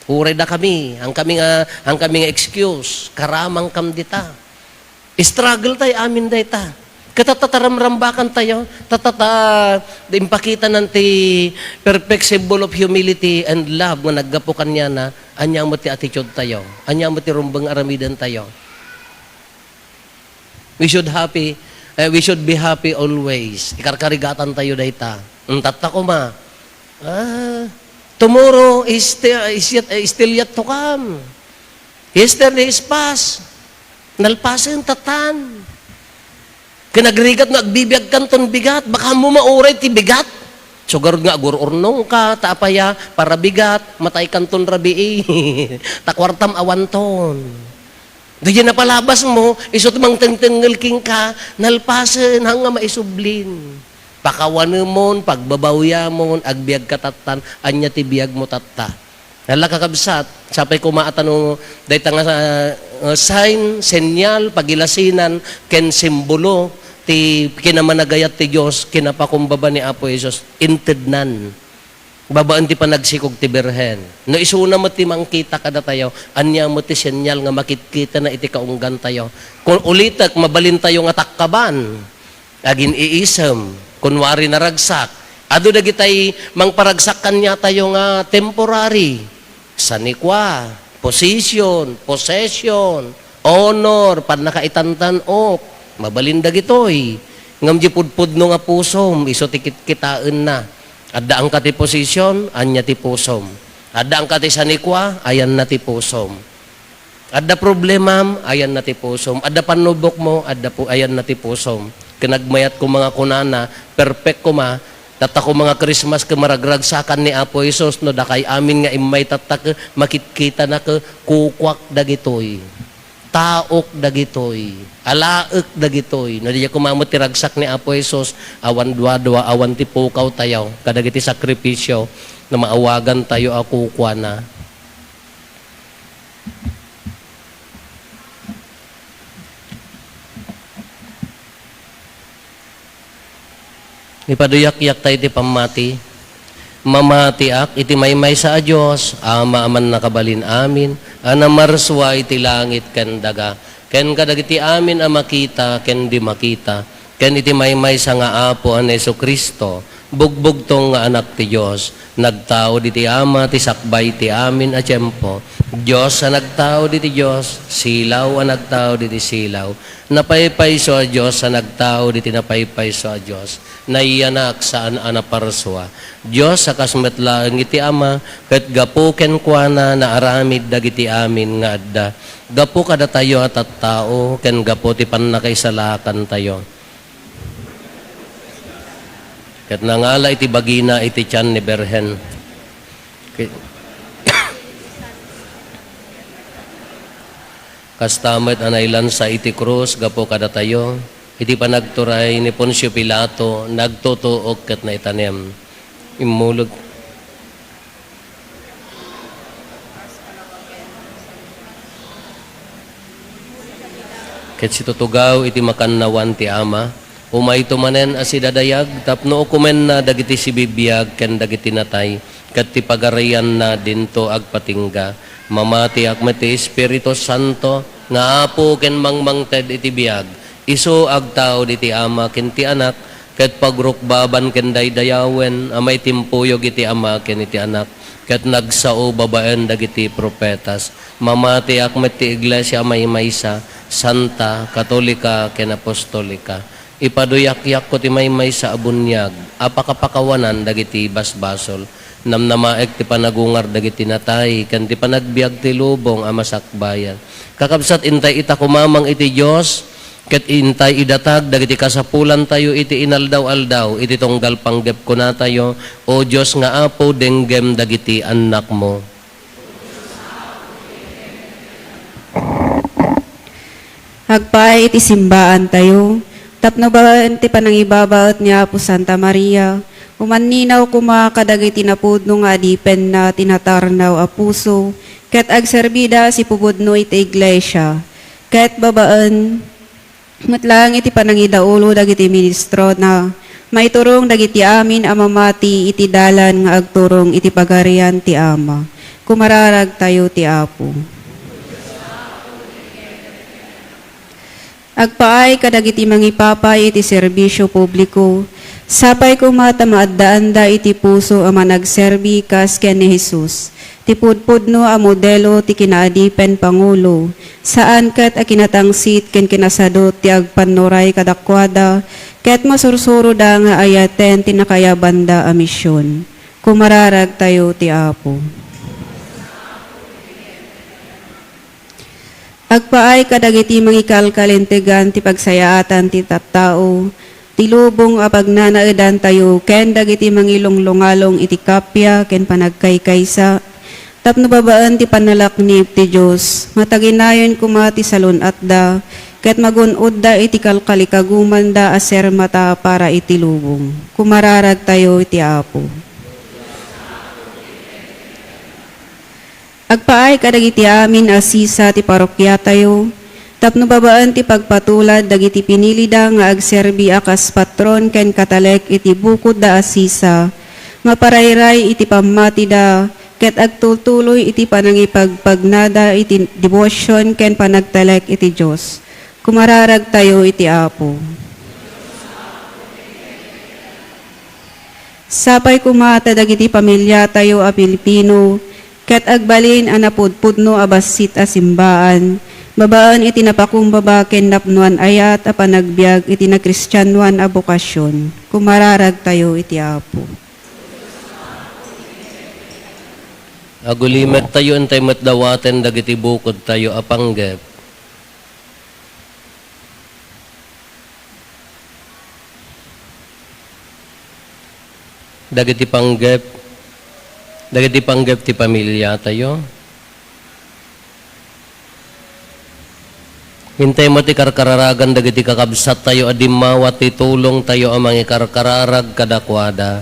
Uray dakami, ang kami nga, ang kami nga excuse, karamangkam dita. Struggle tayo amin dayta. Ket tatta, taramrambakan tayo, tatta, ta, impakitanan ti perfect symbol of humility and love nga naggapu kaniana, ania met ti attitude tayo, ania met ti rumbeng aramiden tayo. We should happy, eh, we should be happy always. Ikarkarigatan tayo dayta. Mm, tatta koma. Ah, tomorrow is still, is yet, is still yet to come. Yesterday is past. Nalpasen tattan. Kinagrigat nga agbibiagkanton bigat, baka mo mauray ti bigat. Sugarod nga agur-urnongka, ta apaya, para bigat, mataykanton rabii. Ta kuartam awanton. Daydiay napalabas mo, isu ti mangtengtengngel kenka, nalpasen, hanga maisublin. Pakawanemon, pagbabawyamon, agbiagka tattan, ania ti biagmo tatta. Nala, kakabsat, sapay koma a ta no, dayta nga, uh, sign, senyal, pagilasinan, ken simbolo, ti kinamanagayat ti Dios, kinapakumbaba ni Apo Jesus, intednan. Babaen ti panagsikog ti Birhen. No isuna met ti mangkita kadatayo, ania met ti senyal nga makitkitana iti kaunggantayo? Kun ulitek, mabalintayo nga takkaban, agin-iisem, kunwari naragsak. Adu dagitay mangparagsak kaniatayo nga temporary. Sanikua, position, possession, honor, pannakaitantan-ok. Mabalin dagitoy. Ngem di pudpudno nga pusom, isu ti kitkitaenna. Addaanka ti position, ania ti pusom. Addaanka ti sanikua, ayanna ti pusom. Adda problemam, ayanna ti pusom. Adda pannubokmo, adda pu-, ayanna ti pusom. Ken agmayat koma nga kunana, perfect koma, tatta koma nga Christmas ket maragragsakan ni Apo Jesus, no dakay amin nga immay tatta ket makitkitana ket kukuak dagitoy. Taok dagitoy. Alaek dagitoy. No diay koma met ti ragsak ni Apo Jesus, awan duadua, awan ti pukawtayo kadagiti sakripisio no maawagantayo a kukuana. Ipaduyakyak tayo iti pammati. Mamatiak iti maymaysa a Dios, Ama a mannakabalin amin, a namarsua iti langit ken daga, ken kadagiti amin a makita ken di makita, ken iti maymaysa nga Apo a ni Jesu-Cristo, bugbugtong nga Anak ti Dios, nagtaud iti Ama ti sakbay ti amin a tiempo. Dios a nagtaud iti Dios, silaw a nagtaud iti silaw, napaypayso a Dios a nagtaud iti napaypayso a Dios, nayanak saan a naparsua. Dios a kas met laeng iti Ama, ket gapu kenkuana naaramid dagiti amin nga adda. Gapu kadatayo a tattao, ken gapu ti pannakaisalakantayo. Ket nangala iti bagina iti tian ni Birhen. Ki-, kasta met a nailansa iti krus gapu kadatayo, iti panagturay ni Poncio Pilato, nagtutuok ket naitanem. Immulog. Ket situtugaw iti makannawan ti Ama, umayto manen a sidadayag tapno ukomenna dagiti sibibiag ken dagiti natay, ket ti pagarianna dinto agpatingga. Mamatiak met ti Espiritu Santo nga Apo ken mangmangted iti biag, isu agtaud iti Ama ken ti Anak, ket pagrukbaban ken daydayawen a maitimpuyog iti Ama ken iti Anak, ket nagsao babaen dagiti profetas. Mamatiak met ti iglesia a maymaysa, santa, katolika, ken apostolika. Ipaduyakko ti maymaysa a buniag a pakapakawanan dagiti basbasol. Namnamaek ti panagungar dagiti natay ken ti panagbiag ti lubong a masakbayan. Kakabsat, intay ita kumamang iti Dios, ket intay idatag dagiti kasapulantayo iti inaldaw-aldaw iti tunggal panggep kunatayo, O Dios nga Apo, denggem dagiti annakmo. Agpaay iti simbaantayo, tapno babaen ti panangibabaet ni Apo Santa Maria, umanninaw koma kadagiti napudno nga adipenna ti natarnaw a puso, ket agserbida a sipupudno iti iglesia, ket babaen met laeng iti panangidaulo dagiti ministrona, maiturong dagiti amin a mamati iti dalan nga agturong iti Pagarian ti Ama. Kumararagtayo ti Apo. Agpaay kadagiti mangipapay iti serbisio publiko, sapay koma ta maaddaanda iti puso a managserbi kas ken ni Jesus, ti pudpudno a modelo ti kinaadipen pangulo, saan ket a kinatangsit ken kinasadut ti agpannuray kadakuada, ket masursuroda nga ayaten ti nakayabanda a mision. Kumararagtayo ti Apo. Agpaay kadagiti mangikalkalintegan ti pagsayaatan ti tattao, ti lubong a pagnanaedantayo ken dagiti mangilunglungalong iti kappia ken panagkaykaysa, tapno babaen ti pannalaknib ti Dios, mataginayon koma ti salun-atda, ket magun-odda iti kalkalikagumanda a sermata para iti lubong. Kumararagtayo iti Apo. Agpaay kadagiti amin a sisa ti parokiatayo, tapno babaen ti pagpatulad dagiti pinilida nga agserbi a kas patron ken katalek iti bukodda a sisa, maparayray iti pammatida, ket agtultuloy iti panangipagpagnada iti debosion ken panagtalek iti Dios. Kumararagtayo iti Apo. Sapay koma ta dagiti pamiliatayo a Pilipino ket agbalin a napudpudno a bassit a simbaan, babaen iti napakumbaba ken napnoan a yaat a panagbiag iti nakristianoan a bokasion. Kumararagtayo iti Apo. Agulimektayo intay met dawaten dagiti bukodtayo a panggep. Dagiti panggep, dagiti panggep ti pamiliatayo. Intay met ti karkararagan dagiti kakabsattayo a dimmawa ti tulongtayo a mangikarkararag kadakuada.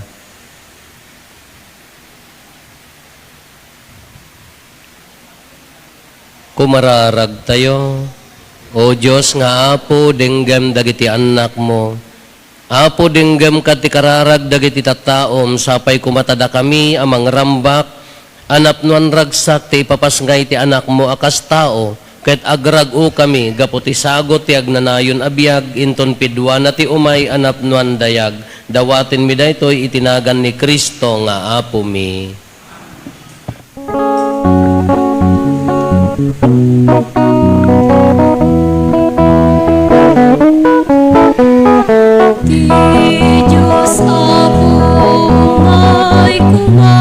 Kumararagtayo. O Dios nga Apo, denggem dagiti annakmo. Apo, denggem kadi ti kararag dagiti tattaom, sapay koma ta dakami a mangrambak a napnoan ragsak ti ipapasngay ti Anakmo a kas tao, ket agrag-okami gapu ti sagut ti agnanayon a biag inton piduana ti umay a napnoan dayag. Dawatenmi daytoy iti nagan ni Cristo nga Apomi. Ti Dios Apo umay koma,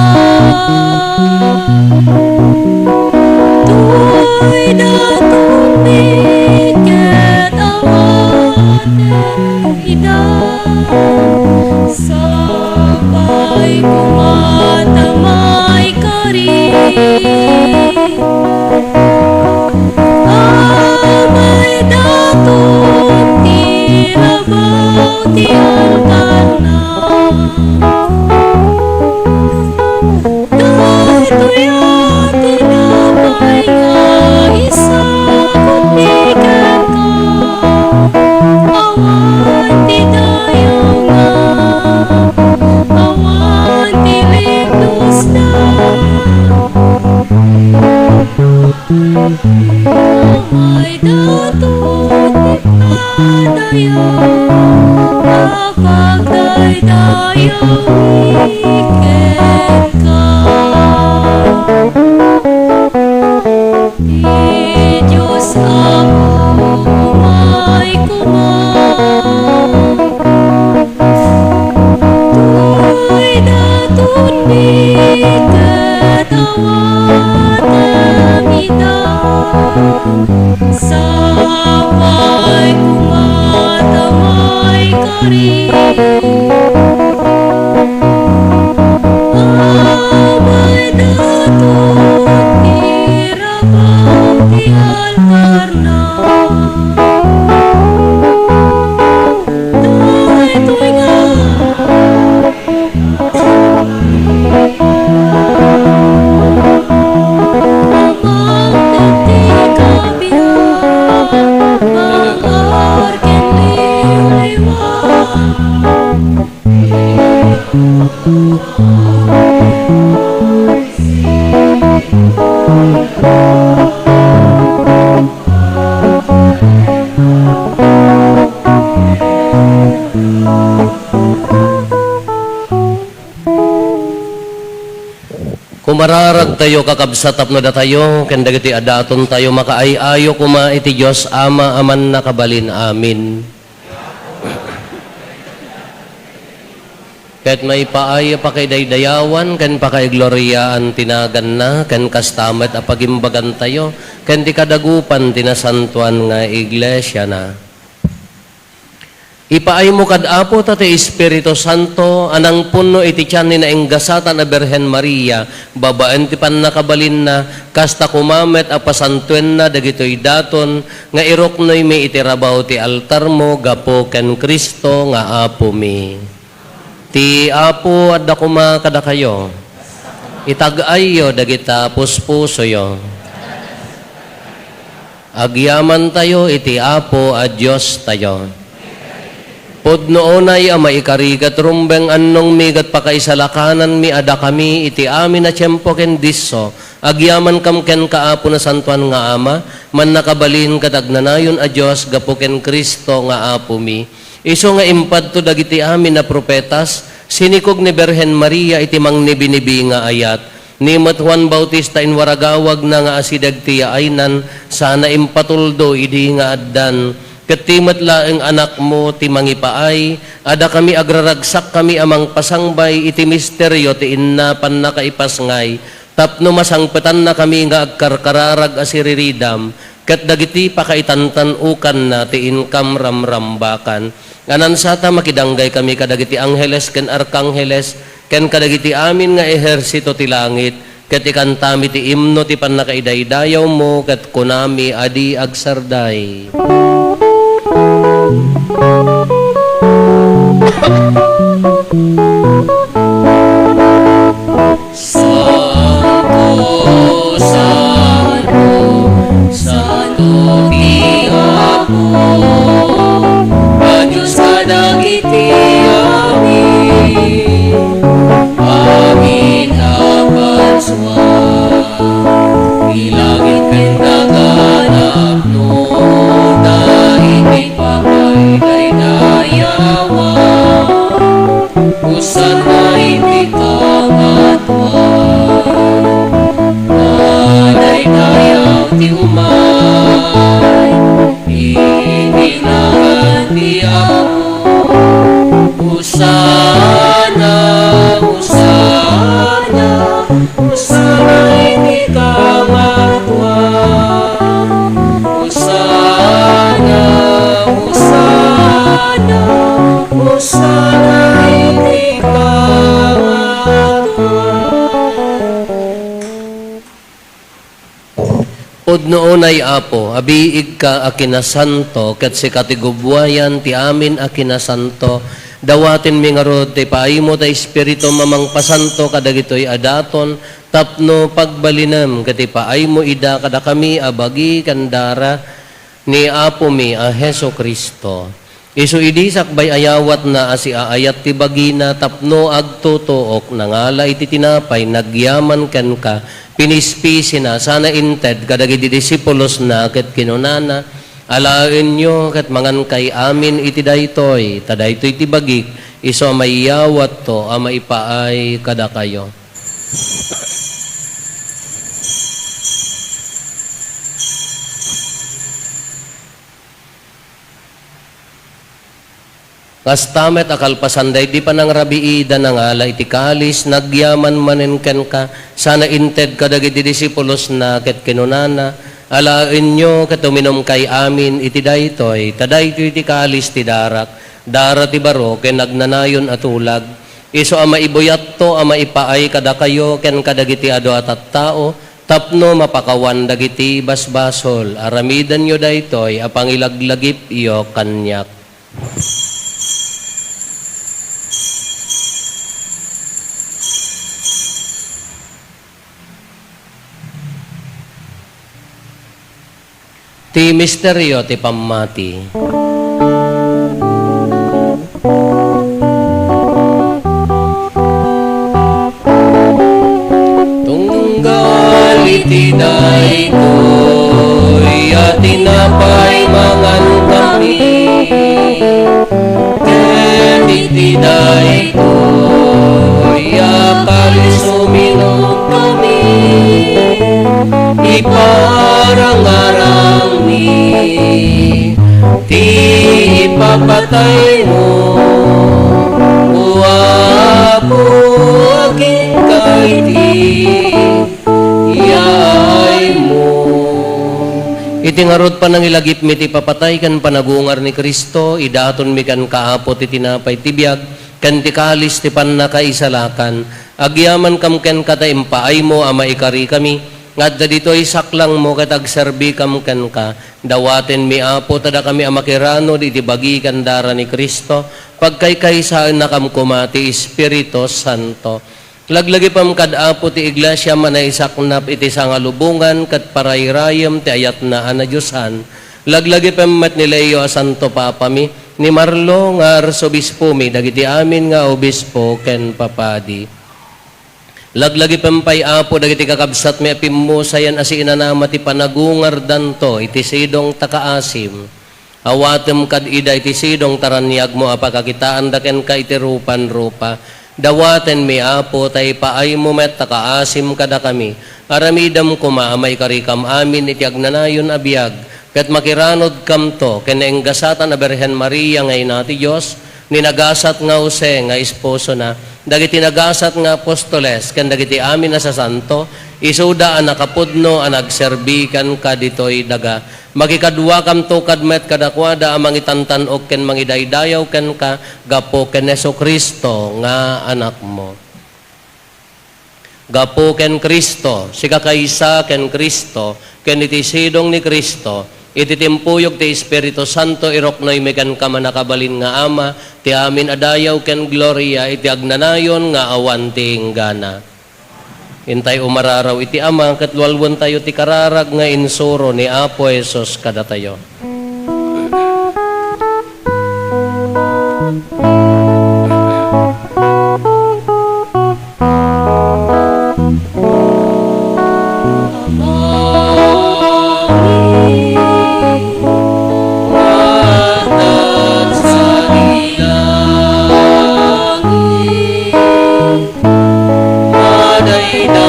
toy datonmi ket awaten ida. Sapay koma ta maikari a maidaton ti rabaw ti altarna. Daytoy a tinapay nga isagutmi kenka. Amay daton ti padayo, a pagdaydayawi kenka. Ti Dios Apo, umay koma. Toy datonmi ket awatem ida. Sapay koma ta maikari. Amay daton ti rabaw ti altarna. Daytoy nga Kumararagtayo, kakabsat, tapno datayo ken dagiti adatontayo makaay-ayo koma iti Dios Ama a Mannakabalin. Amen. Ket maipaay a pakaidaydayawan ken pakaigloriaan ti naganna, ken kasta met a pagimbagantayo ken ti kadagupan ti nasantoan nga iglesiana. Ipaaymo kad Apo ta ti Espiritu Santo a nangpunno iti tian ni nainggasatan a Birhen Maria babaen ti pannakabalinna, kasta koma met a pasantoenna dagitoy daton nga iruknoymi iti rabaw ti altarmo gapu ken Cristo nga Apomi. Ti Apo adda koma kadakayo. Itag-ayyo dagita puspusoyo. Agyamantayo iti Apo a Diostayo. Pudno unay a maikari ket rumbeng annongmi ket pakaisalakananmi a dakami iti amin a tiempo ken disso, agyamankam kenka, Apo Nasantoan nga Ama, mannakabalin ket agnanayon a Dios gapu ken Cristo nga Apomi. Isu nga impadto dagiti amin a profetas, sinikog ni Birhen Maria iti mangnibinibi nga ayat. Ni met Juan Bautista inwaragawagna nga asideg ti yaaynan, sana impatuldo idi nga addan. Ket ti met laeng Anakmo ti mangipaay, a dakami agraragsakkami a mangpasangbay iti misterio ti inna pannakaipasngay, tapno masangpetannakami nga agkarkararag a siriridam, ket dagiti pakaitantan-okanna ti inkam ramrambakan. Nganansa ta makidanggay kami kadagiti angheles ken arkangheles, ken kadagiti amin nga ehersito ti langit, ket ikantami ti imno ti pannakaidaydayawmo, ket kunami a di agsarday. Santo, santo, santo ti Apo, a Dios kadagiti amin, amin a bansuan. Ti langit ken daga napnoda iti pakaidaydayawan. Hosanna iti kangatoan. Madaydayaw ti umay iti nagan ti Apo. Hosanna, Hosanna, Hosanna iti kangatoan. Hosanna, Hosanna, Hosanna iti kangatoan. Pudno unay, Apo, a biigka a kinasanto, ket sika ti gubbuayan ti amin a kinasanto. Dawatenmi ngarud ti paaymo ta Espiritum a mangpasanto kadagitoy a daton, tapno pagbalinem ket ipaaymo ida kadakami a bagi ken dara ni Apomi a Jesu-Cristo. Isu idi sakbay a yawatna a siaayat ti bagina tapno agtutuok, nangala iti tinapay, nagyaman kenka, pinispisina, sana inted kadagiti disipulosna ket kinunana, "Alaenyo ket mangankay amin iti daytoy, ta daytoy ti bagik, isu a maiyawatto a maipaay kadakayo." Kasta met a kalpasan daydi panangrabiida, nangala iti kalis, nagyaman manen kenka, sana inted kadagiti disipulosna ket kinunana, "Alaenyo ket uminumkay amin iti daytoy, ta daytoy ti kalis ti darak, dara ti baro ken agnanayon a tulag. Isu a maibuyatto a maipaay kadakayo ken kadagiti adu a tattao, tapno mapakawan dagiti basbasol. Aramidenyo daytoy a pangilaglagipyo kaniak." Ti misterio ti pammati. Tunggal iti daytoy a tinapay mangankami, ket iti daytoy a kalis uminumkami, iparangarangmi ti ipapataymo, O Apo, agingga iti yaaymo. Iti ngarud, panangilagipmi ti ipapatay ken panagungar ni Cristo, idatonmi kenka, Apo, ti tinapay ti biag, ken ti kalis ti pannakaisalakan. Agyamankam kenka ta impaaymo a maikarikami, nga adda ditoy saklangmo ket agserbikam kenka. Dawatenmi, Apo, ta dakami a makiranod iti bagi ken dara ni Cristo, pagkaykaysaennakam koma ti Espiritu Santo. Laglagipem kad Apo ti Iglesiam a naisaknap iti sangalubongan ket parayrayem ti ayatna a nadiosan. Laglagipem met ni Leo a Santo Papami, ni Marlo nga arsobispomi, dagiti amin nga obispo ken papadi. Laglagipem pay, Apo, dagiti kakabsatmi a pimmusayan a siinanama ti panagungardanto iti sidong ta kaasim. Awatem kad ida iti sidong ta raniagmo a pakakitaanda kenka iti rupan-rupa. Dawatenmi, Apo, ta ipaaymo met ta kaasim kadakami. Aramidem koma a maikarikam amin iti agnanayon a biag, ket makiranodkamto ken naenggasatan a Birhen Maria nga Ina ti Dios, ni nagasat nga Jose nga esposona, dagiti nagasat nga apostoles, ken dagiti amin a sasanto, isuda a nakapudno a nagserbi kenka ditoy daga. Makikaduakamto kad met kadakuada a mangitantan-ok ken mangidaydayaw kenka gapu ken Jesu-Cristo nga Anakmo. Gapu ken Cristo, sikakaysa ken Cristo, ken iti sidong ni Cristo, iti timpuyog ti Espiritu Santo, iruknoymi kenka, Mannakabalin nga Ama, ti amin a dayaw ken gloria iti agnanayon nga awan ti inggana. Intay umararaw iti Ama, ket lualuentayo ti kararag nga insuro ni Apo Jesus kadatayo.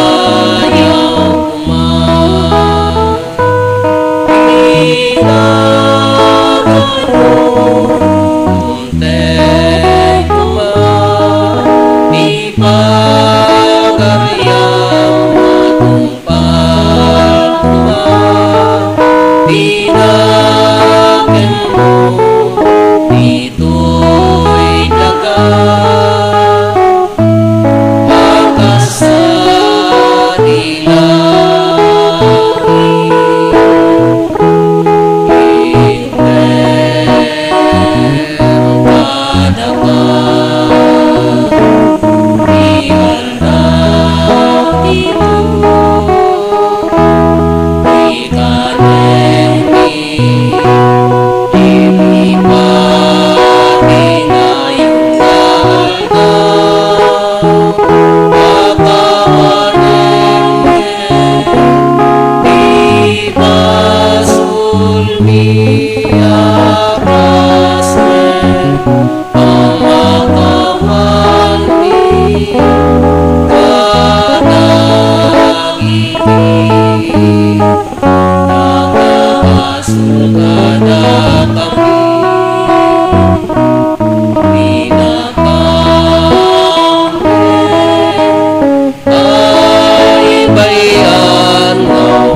Madaydayaw koma ti Ama, inted koma ti pagariam, matungpal koma ti nakenmo ditoy daga. A kas sadi laeng, inted kadaka ti aldaw ti Dios, ti kanen ti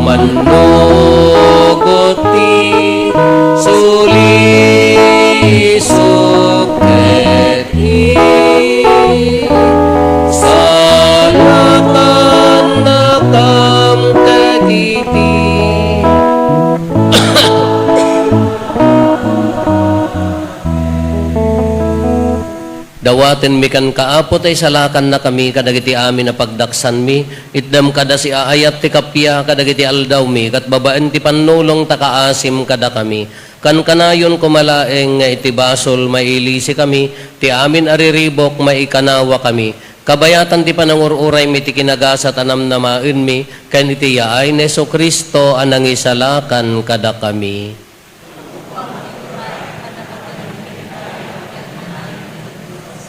Pannugot ti sulisok ket isalakannakam dagiti Dawatenmi kenka, Apo, ta isalakannakami kadagiti amin a pagdaksanmi. Itdem kada siaayat ti kappia kadagiti aldawmi, ket babaen ti pannulong ta kaasim kadakami. Kankanayon koma laeng nga iti basol mailisikami, ti amin a riribuk maikanawakami. Kabayatan ti panangur-uraymi ti kinagasat a namnamaenmi, ken iti yaay ni Jesu-Cristo a nangisalakan kadakami.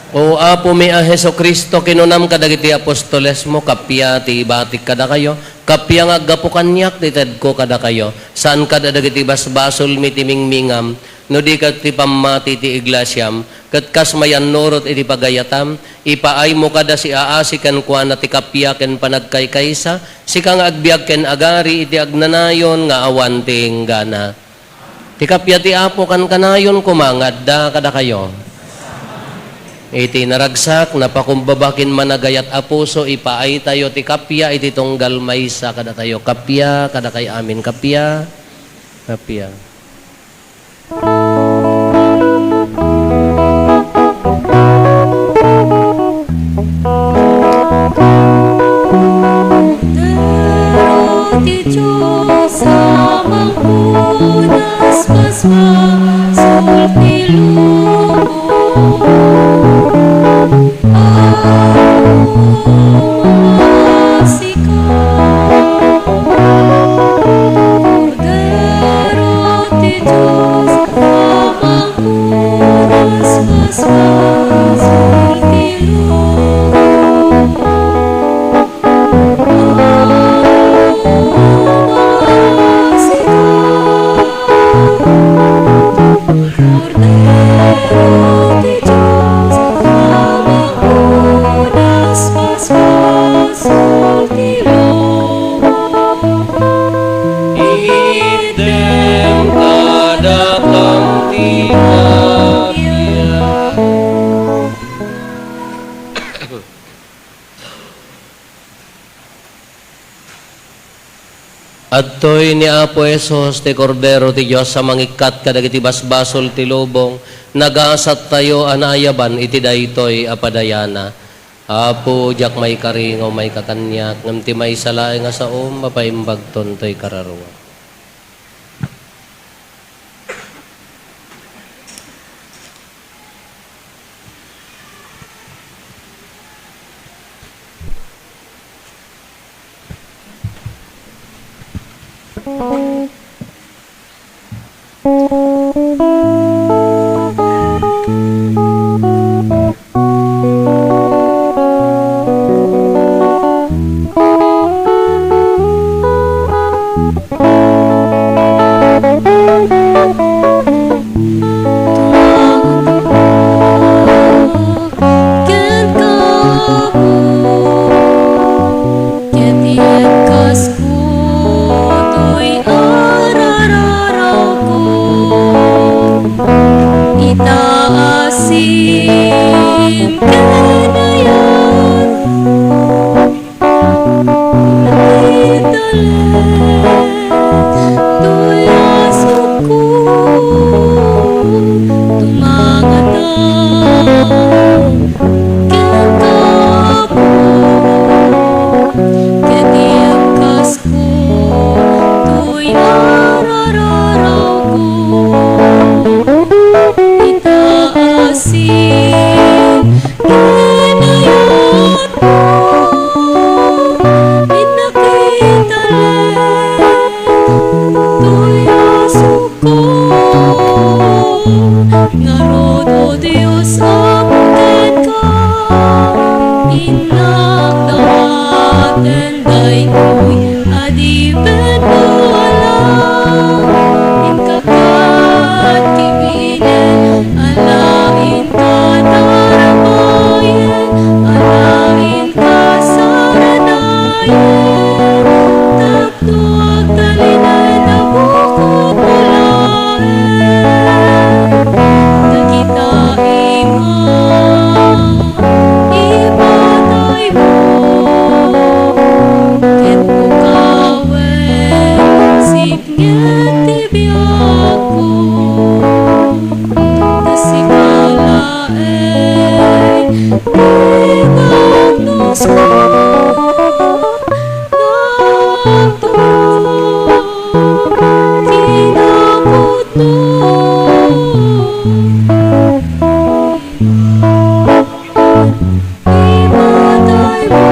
O Apomi a Jesu-Cristo, kinunam kadagiti apostolesmo, kappia ti ibatik kadakayo, kappia nga aggapu kaniak ti tedko kadakayo, saan kada dagiti basbasolmi ti mingmingam, no di ket ti pammati ti iglesiam, ket kas mayannurot iti pagayatam, ipaaymo kada siaasi kenkuana ti kappia ken panagkaykaysa, sika nga agbiag ken agari iti agnanayon nga awan ti inggana. Ti kappia ti Apo kankanayon koma nga adda kadakayo. Iti naragsak, napakumbaba ken managayat a puso, ipaaytayo ti kappia iti tunggal maysa kadatayo. Kappia kadakay amin. Kappia. Kappia. Kordero ti Dios a mangpunas basbasol ti lubong. Apo, sika. Kordero ti Dios a mangpunas basbasol ti lubong. Itdem kadakam ti kappia. Adtoy ni Apo Jesus, ti Kordero ti Dios a mangikkat kadagiti basbasol ti lubong. Nagasattayo a naayaban iti daytoy a padayana. Apo, diak maikari nga umayka kaniak, ngem ti maysa laeng a saom, mapaimbagton toy kararuam. Kenka, Apo, ket inkaskuto toy arararawko. Ita a sim ken ayat, nakita toy asukko, tumangada kenka, Apo, ket inkaskuto toy arararawko. Ita a sim ken ayat, nakita toy Ngem ti biagko, ta sika laeng ti danusko. Nagturong kinapudno. Imataymo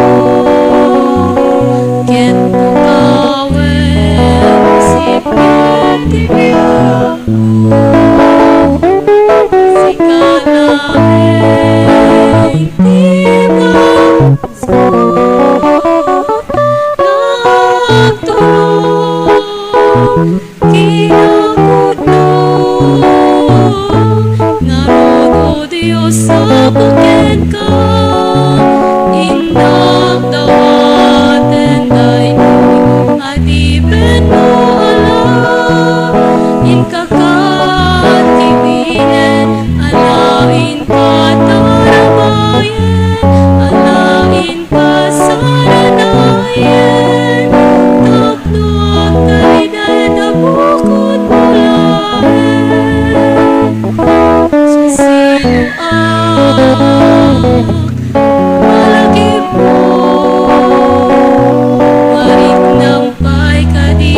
ken pukawem, sipnget ti biagko. Sika laeng ti bangso. Nagturong kinapudno. Ngarud, O Dios, apo kenka, innak dawaten daytoy adipenmo a la. Inka ket ti biin a la, inka tarabayen a la, inka saranayen tapno agtalinaed a bukodmo laeng. Sasinoak, malagipmo, mariknam pay kadi.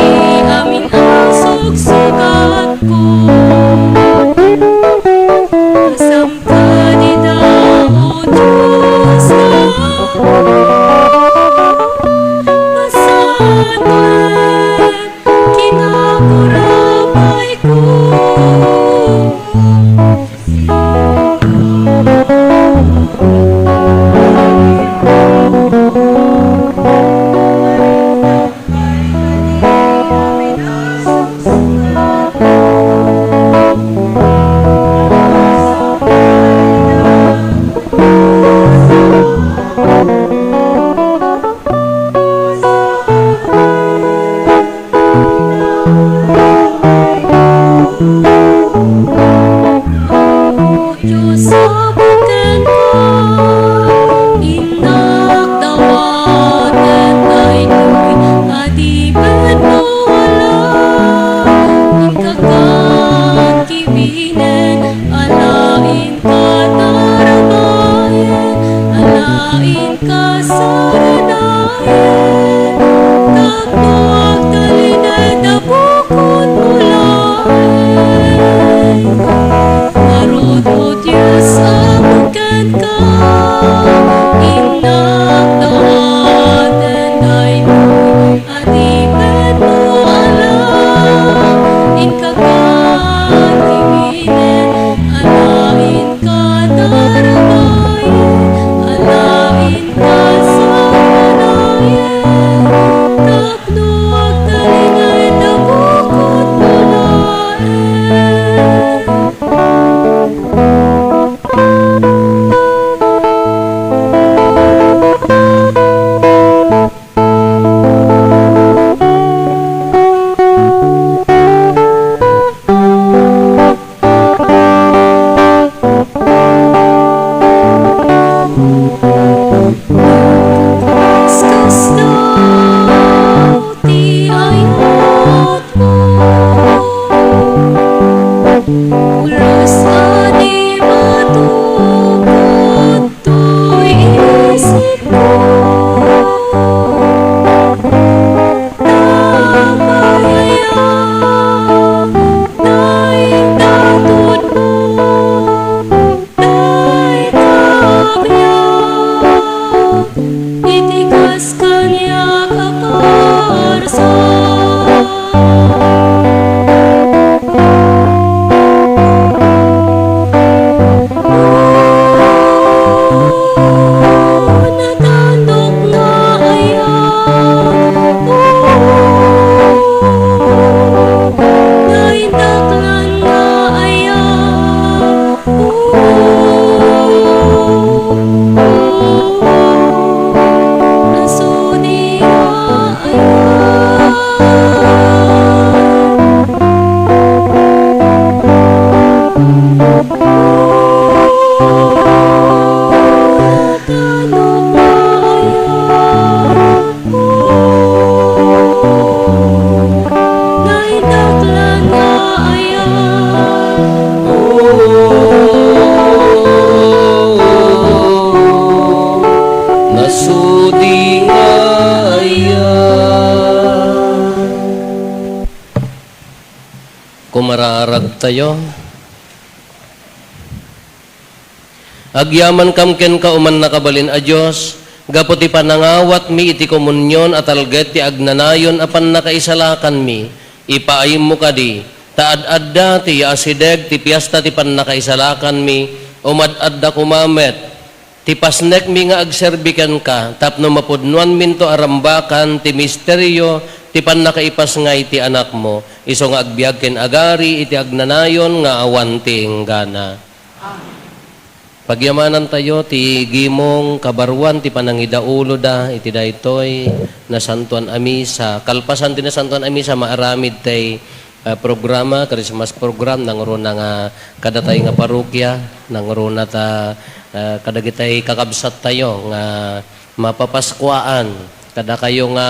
Kumararagtayo. Agyamankam kenka, O Mannakabalin a Dios, gapu ti panangawatmi iti komunion a talget ti agnanayon a pannakaisalakanmi. Ipaaymo kadi, ta ad-adda ti yaasideg ti piesta ti pannakaisalakanmi, umaad-adda koma met ti pasnekmi nga agserbi kenka tapno mapudnoanminto a rambakan ti misterio ti pannakaipasngay ti Anakmo, isu nga agbiag ken agari iti agnanayon nga awan ti inggana. Pagyamanantayo ti gimong kabaruan ti panangidauloda iti daytoy Nasantoan a Misa. Kalpasan ti Nasantoan a Misa, maaramid tay ah, programa, Christmas program, nangruna nga kadatay nga parokya, nangruna ta, ah, kadagitay kakabsattayo nga mapapaskuaan, kadakayo nga,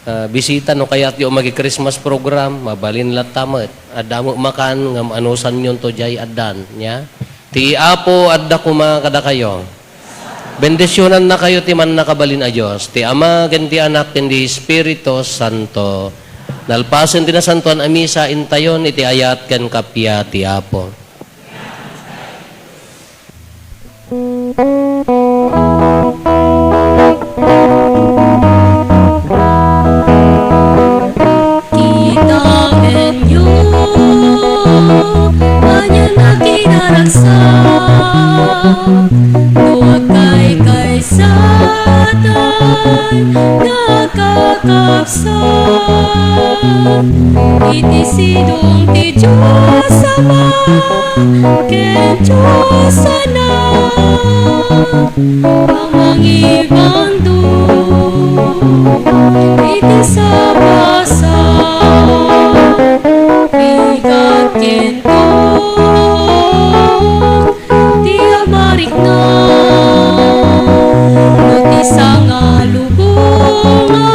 ah, bisita no kayatyo magi-Christmas program, mabalin latta met. Adda met makan ngem anusanyonto diay addan, nia? Ti Apo adda koma kadakayo. Bendisionannakayo ti Mannakabalin a Dios, ti Ama, ken ti Anak, ken ti Espiritu Santo. Nalpasen ti Nasantoan a Misa, intayon iti ayat ken kappia ti Apo. Kitaenyo, ania nga kinaragsak, no agkaykaysatan nga agkakabsat iti sidong ti Dios Ama ken Dios Anak a mangibandong iti sabasa. Bigat kenka ti amarikna, no ti sangalubong nga